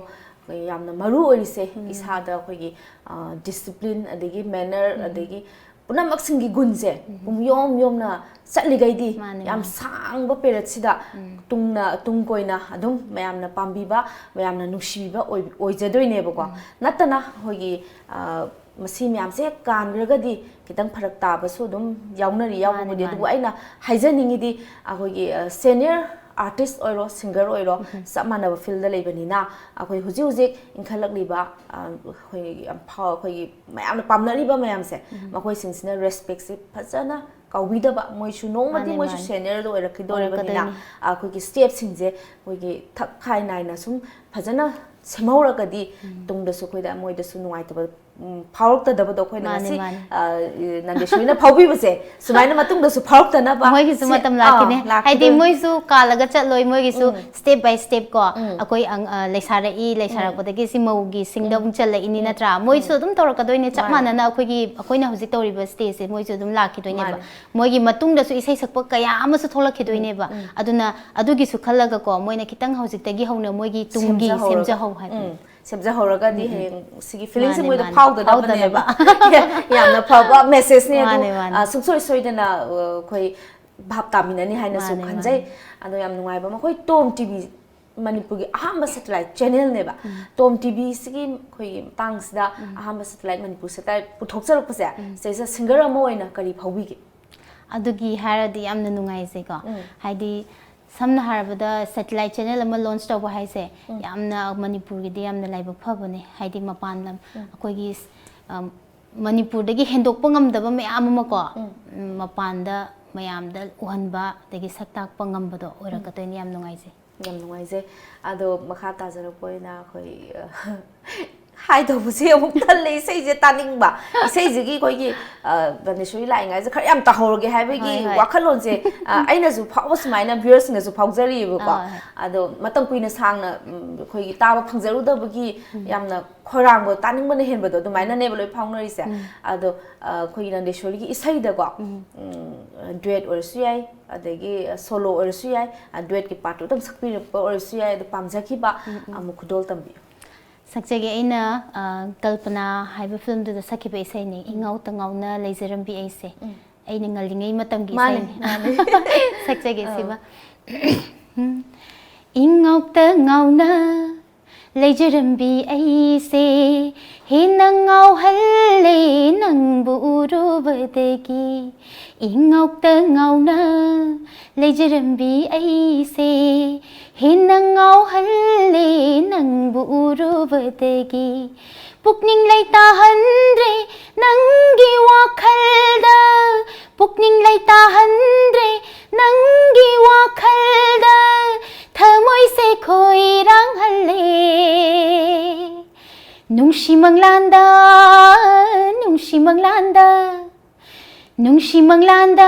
ꯑꯩꯈꯣꯏ ꯌꯥꯝꯅ ꯃꯔꯨ ꯑꯣꯏꯔꯤꯁꯦ ꯏꯁꯥꯗ ꯑꯩꯈꯣꯏꯒꯤ, ꯑ, ꯗꯤꯁꯤꯄ꯭ꯂꯤꯟ, ꯑꯗꯒꯤ ꯃꯦꯅꯔ, ꯑꯗꯒꯤ ꯄꯨꯝꯅꯃꯛꯁꯤꯡꯒꯤ ꯒꯨꯟꯁꯦ ꯄꯨꯝꯌꯣꯝ ꯌꯣꯝꯅ ꯆꯠꯂꯤꯈꯩꯗꯤ ꯃꯥꯅꯦ, ꯌꯥꯝ ꯃꯥꯅꯦ꯫ ꯁꯥꯡꯕ ꯄꯦꯔꯦꯠꯁꯤꯗ ꯇꯨꯡꯅ, ꯇꯨꯡ ꯀꯣꯏꯅ ꯑꯗꯨꯝ ꯃꯌꯥꯝꯅ ꯄꯥꯝꯕꯤꯕ, ꯃꯌꯥꯝꯅ ꯅꯨꯡꯁꯤꯕꯤꯕ ꯑꯣꯏ-, ꯑꯣꯏꯖꯗꯣꯏꯅꯦꯕꯀꯣ꯫ ꯅꯠꯇꯅ ꯑꯩꯈꯣꯏꯒꯤ, ꯑ, ꯃꯁꯤ ꯃꯌꯥꯝꯁꯦ ꯍꯦꯛ ꯀꯥꯟꯈ꯭ꯔꯒꯗꯤ ꯈꯤꯇꯪ ꯐꯔꯛ ꯇꯥꯕꯁꯨ ꯑꯗꯨꯝ ꯌꯥꯎꯅꯔꯤ, ꯃꯥꯅꯦ, ꯌꯥꯎꯕꯕꯨꯗꯤ꯫ ꯑꯗꯨꯕꯨ ꯃꯥꯅꯦ꯫ ꯑꯩꯅ ꯍꯥꯏꯖꯅꯤꯡꯉꯤꯗꯤ ꯑꯩꯈꯣꯏꯒꯤ, ꯑ, ꯁꯦꯅꯤꯌꯔ ꯑꯥꯔꯇꯤꯁ ꯑꯣꯏꯔꯣ, ꯁꯤꯡꯒꯔ ꯑꯣꯏꯔꯣ, ꯆꯞ ꯃꯥꯟꯅꯕ ꯐꯤꯜꯗ ꯂꯩꯕꯅꯤꯅ ꯑꯩꯈꯣꯏ ꯍꯧꯖꯤꯛ ꯍꯧꯖꯤꯛ ꯏꯟꯈꯠꯂꯛꯂꯤꯕ, ꯑ, ꯑꯩꯈꯣꯏ ꯌꯥꯝ ꯐꯥꯎ-, ꯑꯩꯈꯣꯏꯒꯤ ꯃꯌꯥꯝꯅ ꯄꯥꯝꯅꯔꯤꯕ ꯃꯌꯥꯝꯁꯦ, ꯃꯈꯣꯏꯁꯤꯡꯁꯤꯅ ꯔꯦꯁꯄꯦꯛꯁꯦ ꯐꯖꯅ ꯀꯥꯎꯕꯤꯗꯕ, ꯃꯣꯏꯁꯨ ꯅꯣꯡꯃꯗꯤ ꯃꯥꯅꯦ, ꯃꯣꯏꯁꯨ ꯃꯥꯅꯦ꯫ ꯁꯦꯅꯤꯌꯔꯗ ꯑꯣꯏꯔꯛꯈꯤꯗꯣꯔꯤꯕꯅꯤꯅ ꯑꯣꯏꯔꯛꯀꯗꯣꯏꯅꯤ꯫ ꯑꯩꯈꯣꯏꯒꯤ ꯁ꯭ꯇꯦꯞꯁꯤꯡꯁꯦ ꯑꯩꯈꯣꯏꯒꯤ ꯊꯛ ꯈꯥꯏ ꯅꯥꯏꯅ ꯁꯨꯝ ꯐꯖꯅ ꯁꯦꯝꯍꯧꯔꯒꯗꯤ ꯇꯨꯡꯗꯁꯨ ꯑꯩꯈꯣꯏꯗ, ꯃꯣꯏꯗꯁꯨ ꯅꯨꯡꯉꯥꯏꯇꯕ, ꯎꯝ, ꯐꯥꯎꯔꯛꯇꯗꯕꯗꯣ ꯑꯩꯈꯣꯏꯅ ꯃꯥꯅꯦ, ꯉꯁꯤ, ꯃꯥꯅꯦ꯫ ꯑ, ꯅꯟꯗꯦꯁꯣꯔꯤꯅ ꯐꯥꯎꯕꯤꯕꯁꯦ ꯁꯨꯃꯥꯏꯅ ꯃꯇꯨꯡꯗꯁꯨ ꯐꯥꯎꯔꯛꯇꯅꯕ ꯃꯣꯏꯒꯤꯁꯨ ꯁꯤ-, ꯃꯇꯝ ꯑꯥ, ꯂꯥꯛꯈꯤꯅꯦ꯫ ꯍꯥꯏꯗꯤ ꯂꯥꯛꯈꯤꯗꯣꯏꯅꯦ꯫ ꯃꯣꯏꯁꯨ ꯀꯥꯜꯂꯒ ꯆꯠꯂꯣꯏ, ꯃꯣꯏꯒꯤꯁꯨ ꯎꯝ꯫ Step by step ꯀꯣ, ꯎꯝ꯫ ꯑꯩꯈꯣꯏ ꯑꯪ-, ꯑ, ꯂꯩꯁꯥꯔꯛꯏ, ꯂꯩꯁꯥꯔꯛꯄꯗꯒꯤ ꯁꯤ ꯃꯧꯒꯤ ꯁꯤꯡꯗ ꯎꯝ꯫ ꯑꯃꯨꯛ ꯆꯜꯂꯛꯏꯅꯤ ꯎꯝ꯫ ꯅꯠꯇ꯭ꯔꯥ? ꯃꯣꯏꯁꯨ ꯎꯝ꯫ ꯑꯗꯨꯝ ꯇꯧꯔꯛꯀꯗꯣꯏꯅꯦ, ꯆꯞ ꯃꯥꯅꯦ꯫ ꯃꯥꯟꯅꯅ ꯑꯩꯈꯣꯏꯒꯤ, ꯑꯩꯈꯣꯏꯅ ꯍꯧꯖꯤꯛ ꯇꯧꯔꯤꯕ stageꯁꯦ ꯃꯣꯏꯁꯨ ꯑꯗꯨꯝ ꯂꯥꯛꯈꯤꯗꯣꯏꯅꯦꯕ꯫ ꯃꯥꯅꯦ꯫ ꯃꯣꯏꯒꯤ ꯃꯇꯨꯡꯗꯁꯨ ꯏꯁꯩ ꯁꯛꯄ ꯀꯌꯥ ꯑꯃꯁꯨ ꯊꯣꯛꯂꯛꯈꯤꯗꯣꯏꯅꯦꯕ꯫ ꯎꯝ, ꯎꯝ꯫ ꯑꯗꯨꯅ ꯑꯗꯨꯒꯤꯁꯨ ꯈꯜꯂꯒꯀꯣ, ꯃꯣꯏꯅ ꯈꯤꯇꯪ ꯍꯧꯖꯤꯛꯇꯒꯤ ꯍꯧꯅ ꯃꯣꯏꯒꯤ ꯇꯨꯡꯒꯤ ꯁꯦꯝꯖꯍꯧꯔꯒ꯫ ꯁꯦꯝꯖꯍꯧ ꯍꯥꯏꯕ꯫ ꯎꯝ꯫ ꯁꯦꯝꯖꯍꯧꯔꯒꯗꯤ ꯎꯝ, ꯎꯝ꯫ ꯍꯌꯦꯡ ꯁꯤꯒꯤ feelingꯁꯦ ꯃꯥꯅꯦ, ꯃꯣꯏꯗ ꯃꯥꯅꯦ꯫ ꯐꯥꯎꯗꯅꯕꯅꯦꯕ꯫ ꯐꯥꯎꯗꯅꯕ꯫ ꯌꯥꯝꯅ ꯐꯕ messageꯅꯦ ꯑꯗꯨ, ꯃꯥꯅꯦ, ꯃꯥꯅꯦ꯫ ꯑ, ꯁꯨꯡꯁꯣꯏ ꯁꯣꯏꯗꯅ, ꯑ, ꯑꯩꯈꯣꯏ ꯚꯥꯞ ꯇꯥꯃꯤꯟꯅꯅꯤ ꯍꯥꯏꯅꯁꯨ ꯃꯥꯅꯦ, ꯈꯟꯖꯩ꯫ ꯃꯥꯅꯦ꯫ ꯑꯗꯣ ꯌꯥꯝ ꯅꯨꯡꯉꯥꯏꯕ ꯑꯃ, ꯑꯩꯈꯣꯏ ꯇꯣꯝ ꯇꯤꯚꯤ, ꯃꯅꯤꯄꯨꯔꯒꯤ ꯑꯍꯥꯟꯕ satellite channelꯅꯦꯕ꯫ ꯎꯝ꯫ ꯇꯣꯝ ꯇꯤꯚꯤꯁꯤꯒꯤ ꯑꯩꯈꯣꯏꯒꯤ ꯃꯇꯥꯡꯁꯤꯗ ꯎꯝ꯫ ꯑꯍꯥꯟꯕ satellite, ꯃꯅꯤꯄꯨꯔ satellite ꯄꯨꯊꯣꯛꯆꯔꯛꯄꯁꯦ, ꯎꯝ꯫ ꯁꯤꯗꯩꯁꯤꯗ singer ꯑꯃ ꯑꯣꯏꯅ ꯀꯔꯤ ꯐꯥꯎꯕꯤꯒꯦ? ꯑꯗꯨꯒꯤ ꯍꯥꯏꯔꯗꯤ ꯌꯥꯝꯅ ꯅꯨꯡꯉꯥꯏꯖꯩꯀꯣ꯫ ꯎꯝ꯫ ꯍꯥꯏꯗꯤ ꯁꯝꯅ ꯍꯥꯏꯔꯕꯗ satellite channel ꯑꯃ launch ꯇꯧꯕ ꯍꯥꯏꯁꯦ ꯎꯝ꯫ ꯌꯥꯝꯅ ꯃꯅꯤꯄꯨꯔꯒꯤꯗꯤ ꯌꯥꯝꯅ ꯂꯥꯏꯕꯛ ꯐꯕꯅꯦ꯫ ꯍꯥꯏꯗꯤ ꯃꯄꯥꯟ ꯂꯝ ꯎꯝ꯫ ꯑꯩꯈꯣꯏꯒꯤ ꯁ-, ꯑꯝ, ꯃꯅꯤꯄꯨꯔꯗꯒꯤ ꯍꯦꯟꯗꯣꯛꯄ ꯉꯝꯗꯕ ꯃꯌꯥꯝ ꯑꯃꯀꯣ, ꯎꯝ꯫ ꯎꯝ, ꯃꯄꯥꯟꯗ ꯃꯌꯥꯝꯗ ꯎꯍꯟꯕ, ꯑꯗꯒꯤ ꯁꯛ ꯇꯥꯛꯄ ꯉꯝꯕꯗꯣ ꯎꯝ꯫ ꯑꯣꯏꯔꯛꯀꯗꯣꯏꯅꯦ꯫ ꯌꯥꯝ ꯅꯨꯡꯉꯥꯏꯖꯩ꯫ ꯌꯥꯝ ꯅꯨꯡꯉꯥꯏꯖꯩ꯫ ꯑꯗꯣ ꯃꯈꯥ ꯇꯥꯖꯔꯛꯄ ꯑꯣꯏꯅ ꯑꯩꯈꯣꯏ, ꯑ, ꯍꯥꯏꯗꯧꯕꯁꯦ ꯑꯃꯨꯛ ꯇꯜꯂꯦ, ꯏꯁꯩꯁꯦ ꯇꯥꯅꯤꯡꯕ꯫ ꯏꯁꯩꯁꯤꯒꯤ ꯑꯩꯈꯣꯏꯒꯤ, ꯑ, ꯅꯟꯗꯦꯁꯣꯔꯤ ꯂꯥꯛꯏꯉꯩꯁꯦ ꯈꯔ ꯌꯥꯝ ꯇꯥꯍꯧꯔꯒꯦ ꯍꯥꯏꯕꯒꯤ ꯍꯣꯏ, ꯍꯣꯏ꯫ ꯋꯥꯈꯜꯂꯣꯟꯁꯦ, ꯑ, ꯑꯩꯅꯁꯨ ꯐꯥꯎꯕ ꯁꯨꯃꯥꯏꯅ viewersꯁꯤꯡꯅꯁꯨ ꯐꯥꯎꯖꯔꯤꯑꯕꯀꯣ꯫ ꯑꯥ, ꯍꯣꯏ꯫ ꯑꯗꯣ ꯃꯇꯝ ꯀꯨꯏꯅ ꯁꯥꯡꯅ, ꯎꯝ, ꯑꯩꯈꯣꯏꯒꯤ ꯇꯥꯕ ꯐꯪꯖꯔꯨꯗꯕꯒꯤ ꯎꯝ꯫ ꯌꯥꯝꯅ ꯈꯣꯏꯔꯥꯡꯕ, ꯇꯥꯅꯤꯡꯕꯅ ꯍꯦꯟꯕꯗꯣ ꯑꯗꯨꯃꯥꯏꯅꯅꯦꯕ ꯂꯣꯏ ꯐꯥꯎꯅꯔꯤꯁꯦ꯫ ꯎꯝ꯫ ꯑꯗꯣ, ꯑ, ꯑꯩꯈꯣꯏꯒꯤ ꯅꯟꯗꯦꯁꯣꯔꯤꯒꯤ ꯏꯁꯩꯗꯀꯣ, ꯎꯝ꯫ ꯎꯝ, duet ꯑꯣꯏꯔꯁꯨ ꯌꯥꯏ, ꯑꯗꯒꯤ, ꯑ, solo ꯑꯣꯏꯔꯁꯨ ꯌꯥꯏ, ꯑ, duetꯀꯤ partꯇꯨ ꯑꯗꯨꯝ ꯁꯛꯄꯤꯔꯛꯄ ꯑꯣꯏꯔꯁꯨ ꯌꯥꯏ, ꯑꯗꯣ ꯄꯥꯝꯖꯈꯤꯕ ꯎꯝ, ꯎꯝ꯫ ꯑꯃꯨꯛ ꯈꯨꯗꯣꯜ ꯇꯝꯕꯤꯌꯨ꯫ ꯁꯛꯆꯒꯦ꯫ ꯑꯩꯅ, ꯑ, ꯀꯜꯄꯅꯥ ꯍꯥꯏꯕ filmꯗꯨꯗ ꯁꯛꯈꯤꯕ ꯏꯁꯩꯅꯦ, ꯎꯝ꯫ "ꯏꯉꯥꯎꯇ ꯉꯥꯎꯅ ꯂꯩꯖꯔꯝꯕꯤ ꯑꯩꯁꯦ"꯫ ꯎꯝ꯫ ꯑꯩꯅ ꯉꯜꯂꯤꯉꯩ ꯃꯇꯝꯒꯤ ꯃꯥꯅꯦ, ꯏꯁꯩꯅꯦ꯫ ꯃꯥꯅꯦ꯫ ꯁꯛꯆꯒꯦ ꯑꯧ꯫ ꯁꯤꯃ꯫ ꯎꯝ꯫ ꯏꯉꯥꯎꯇ ꯉꯥꯎꯅ ꯂꯩꯖꯔꯝꯕꯤ ꯑꯩꯁꯦ ꯍꯦꯟꯅ ꯉꯥꯎꯍꯜꯂꯦ ꯅꯪꯕꯨ ꯎꯔꯨꯕꯗꯒꯤ꯫ ꯏꯉꯥꯎꯇ ꯉꯥꯎꯅ ꯂꯩꯖꯔꯝꯕꯤ ꯑꯩꯁꯦ ꯍꯦꯟꯅ ꯉꯥꯎꯍꯜꯂꯦ ꯅꯪꯕꯨ ꯎꯔꯨꯕꯗꯒꯤ꯫ ꯄꯨꯛꯅꯤꯡ ꯂꯩꯇꯥꯍꯟꯗ꯭ꯔꯦ ꯅꯪꯒꯤ ꯋꯥꯈꯜꯗ, ꯄꯨꯛꯅꯤꯡ ꯂꯩꯇꯥꯍꯟꯗ꯭ꯔꯦ ꯅꯪꯒꯤ ꯋꯥꯈꯜꯗ, ꯊꯃꯣꯏꯁꯦ ꯈꯣꯏꯔꯥꯡꯍꯜꯂꯦ꯫ ꯅꯨꯡꯁꯤ ꯃꯪꯂꯥꯟꯗ, ꯅꯨꯡꯁꯤ ꯃꯪꯂꯥꯟꯗ, ꯅꯨꯡꯁꯤ ꯃꯪꯂꯥꯟꯗ,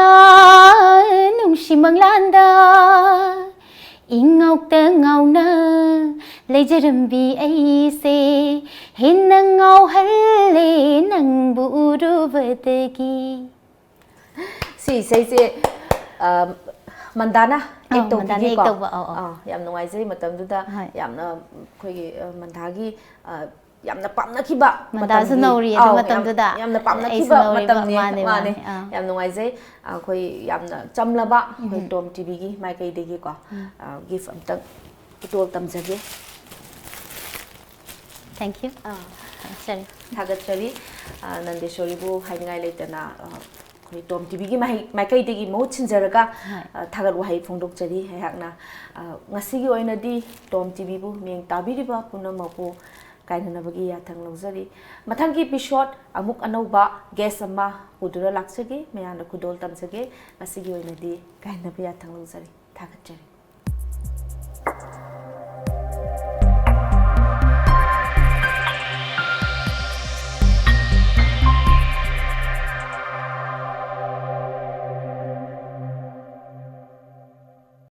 ꯅꯨꯡꯁꯤ ꯃꯪꯂꯥꯟꯗ, ꯏꯉꯥꯎꯇ ꯉꯥꯎꯅ ꯂꯩꯖꯔꯝꯕꯤ ꯑꯩꯁꯦ ꯍꯦꯟꯅ ꯉꯥꯎꯍꯜꯂꯦ ꯅꯪꯕꯨ ꯎꯔꯨꯕꯗꯒꯤ꯫ ꯁꯤ ꯏꯁꯩꯁꯦ, ꯑ, ꯃꯟꯗꯥꯅ ꯑꯦꯛ ꯑꯧ, ꯃꯟꯗꯥꯅ ꯇꯧꯕꯤꯒꯦꯀꯣ? ꯑꯦꯛ ꯇꯧꯕ, ꯑꯧ, ꯑꯧ꯫ ꯑꯥ, ꯌꯥꯝ ꯅꯨꯡꯉꯥꯏꯖꯩ꯫ ꯃꯇꯝꯗꯨꯗ ꯍꯣꯏ꯫ ꯌꯥꯝꯅ ꯑꯩꯈꯣꯏꯒꯤ, ꯑ, ꯃꯟꯗꯥꯒꯤ, ꯑ, ꯌꯥꯝꯅ ꯄꯥꯝꯅꯈꯤꯕ ꯃꯟꯗꯥꯁꯨ ꯃꯇꯝꯒꯤ, ꯅꯧꯔꯤ ꯑꯗꯨ ꯑꯧ, ꯌꯥꯝ, ꯃꯇꯝꯗꯨꯗ꯫ ꯌꯥꯝꯅ ꯑꯩꯁꯨ ꯄꯥꯝꯅꯈꯤꯕ ꯅꯧꯔꯤꯕ, ꯃꯇꯝꯅꯤ꯫ ꯃꯥꯅꯦ, ꯃꯥꯅꯦ꯫ ꯃꯥꯅꯦ, ꯑꯥ꯫ ꯌꯥꯝ ꯅꯨꯡꯉꯥꯏꯖꯩ꯫ ꯑꯩꯈꯣꯏ ꯌꯥꯝꯅ ꯆꯝꯂꯕ, ꯑꯩꯈꯣꯏ ꯎꯝ꯫ ꯇꯣꯝ ꯇꯤꯚꯤꯒꯤ ꯃꯥꯏꯀꯩꯗꯒꯤꯀꯣ, ꯎꯝ꯫ ꯑ, ꯒꯤꯐ ꯑꯝꯇꯪ ꯈꯨꯗꯣꯜ ꯇꯝꯖꯒꯦ꯫ Thank you꯫ ꯑꯥ꯫ ꯊꯥꯒꯠꯆꯔꯤ꯫ ꯊꯥꯒꯠꯆꯔꯤ꯫ ꯑ, ꯅꯟꯗꯦꯁꯣꯔꯤꯕꯨ ꯍꯥꯏꯅꯤꯡꯉꯥꯏ ꯂꯩꯇꯅ, ꯑ, ꯑꯩꯈꯣꯏ ꯇꯣꯝ ꯇꯤꯚꯤꯒꯤ ꯃꯍꯩ-, ꯃꯥꯏꯀꯩꯗꯒꯤ ꯃꯍꯨꯠ ꯁꯤꯟꯖꯔꯒ, ꯍꯣꯏ꯫ ꯑ, ꯊꯥꯒꯠ ꯋꯥꯍꯩ ꯐꯣꯡꯗꯣꯛꯆꯔꯤ ꯑꯩꯍꯥꯛꯅ꯫ ꯑ, ꯉꯁꯤꯒꯤ ꯑꯣꯏꯅꯗꯤ ꯇꯣꯝ ꯇꯤꯚꯤꯕꯨ ꯃꯤꯠꯌꯦꯡ ꯇꯥꯕꯤꯔꯤꯕ ꯄꯨꯝꯅꯃꯛꯄꯨ ꯀꯥꯏꯅꯅꯕꯒꯤ ꯌꯥꯊꯪ ꯂꯧꯖꯔꯤ꯫ ꯃꯊꯪꯒꯤ episode ꯑꯃꯨꯛ ꯑꯅꯧꯕ guest ꯑꯃ ꯄꯨꯗꯨꯅ ꯂꯥꯛꯆꯒꯦ, ꯃꯌꯥꯝꯅ ꯈꯨꯗꯣꯜ ꯇꯝꯖꯒꯦ꯫ ꯉꯁꯤꯒꯤ ꯑꯣꯏꯅꯗꯤ ꯀꯥꯏꯅꯕ ꯌꯥꯊꯪ ꯂꯧꯖꯔꯤ꯫ ꯊꯥꯒꯠꯆꯔꯤ꯫